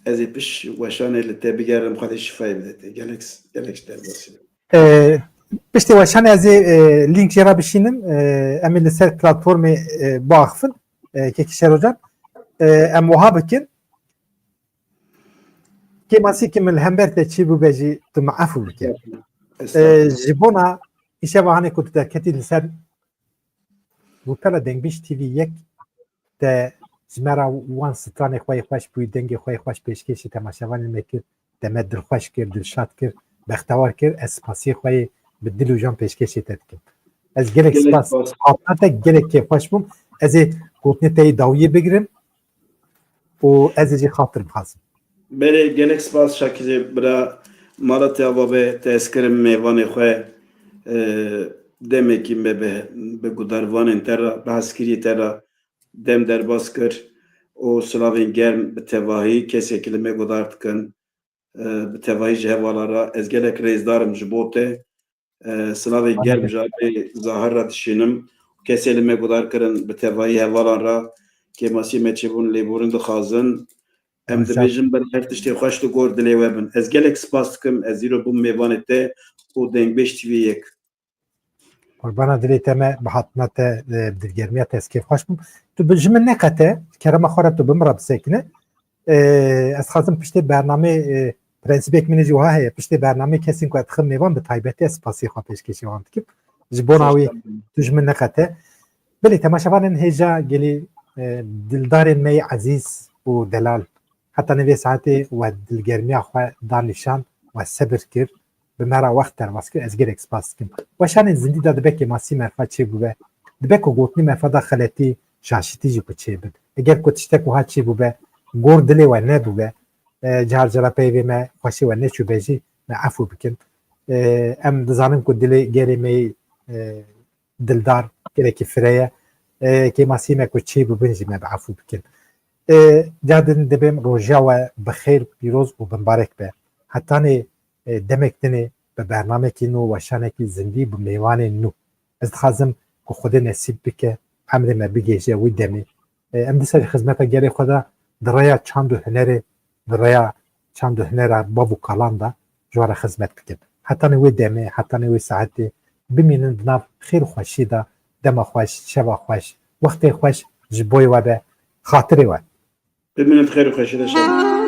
Ez ê piş weşanê li te bigerim, Xwedê şifayê bide te. Gelek, gelek ji derbasî be. Ee, piştî weşanê ez ê, e, link jê re bişînim. Ee, em ê li ser platformê, e, biaxifin. E, Kekî Şerocan. E, em wiha bikin. Kêmasî ki min li hember te çêbûbe jî tu min efû bike. Estağfurullah. Ee, ji bona îşeva hanê ku tu derketî li ser portala Dengbêj T V yek te ji me re wan stranê xwe yê xweş bûyî, dengê xwe yê xweş pêşkêşî temaşevanên me kir, te me dilxweş kir, dilşad kir, bextewar kir. Ez spasiyê xwe yê bi dil û can pêşkêşê te dikim. Ez gelek Gelek spas spas. Hatina te, gelek kêfxweş bûm. Ez ê gotinê te yê dawiyê bigirim û ez ê jî xatir bixwazim. Belê, gelek spas Şakirê bira, mala te ava be, te ez kirim mêvanê xwe, e, demekî me bi, bi gudarvanên te re, bi hezkiriyê te re dem derbas kir û silavên germ bi tevahî kesekî li me gudar dikin, e, bi tevahî ji hevala re. Ez gelek rêzdar im ji bo te. E, silavê germ ji alî Zahir re dişînim. Kesê li me gudar kirin bi tevahî hevalan re kêmasiyê me çêbûn lêborîn dixwazin. Em Güzel. Dibêjin ber her tiştê xweş li gor dilê we bin. Ez gelek spas dikim. Ez îro bûm mêvanê te û Dengbêj T V yek. Qurbana dilê te me, bi hatina te, e, bi dilgermiya te ez kêfxweş bûm. Tu bi, ji min neqete, kerema xwe re tu bi min re bisekine. E, ez dixwazim piştê bernamê, e, prensîbek min jî wiha heye, piştê bernamê kesên ku ez dixim mêvan bi taybetî ez spasiyê xwe pêşkêşî wan dikim. Ji bona wî tu ji min neqete. Belê temaşevanên hêja gelî, e, dildarên me yê ezîz û delal. Heta nê vê saetê we dilgermiya xwe da nîşan, we sebir kir, bi me re wext derbas kir, ez gelek spas dikim. Weşanên zindî de dibe kêmasî merfa çêbûbe, dibe ku gotinî merfa da xeletî, şaşitî jî ku çêbin. Eger ku tiştek wiha çêbûbe, gor dilê we nebûbe, e, car cara peyvê me xweşê we neçûbe jî me efû bikin. E, em dizanin ku dilê gelê me yê, e, dildar, gelekî fire ye. E, kêmasî me ku çê bibin jî me bi efû bikin. E, ca din dibêm roja we bi xêr, pîroz û bimbarek be. Hetanê, e, demek dinê bi bernamekî nû, weşanekî zindî, bi mêvanên nû. Ez dixwazim ku Xwedê nesîb bike, emrê me bigihêje wî demê. E, em dîsa jî xizmeta gelê xwe de di rêya çand û hunerê, di rêya çand û hunera bav û kalan de ji we re xizmet bikin. Hetanê wê demê, hetanê wê saetê bimînin di nav xêr û xweşiyê de, dema xweş, şeva xweş, wextê xweş ji bo we be, xatirê we. Bimînin di xêr û xweşiyê de şad.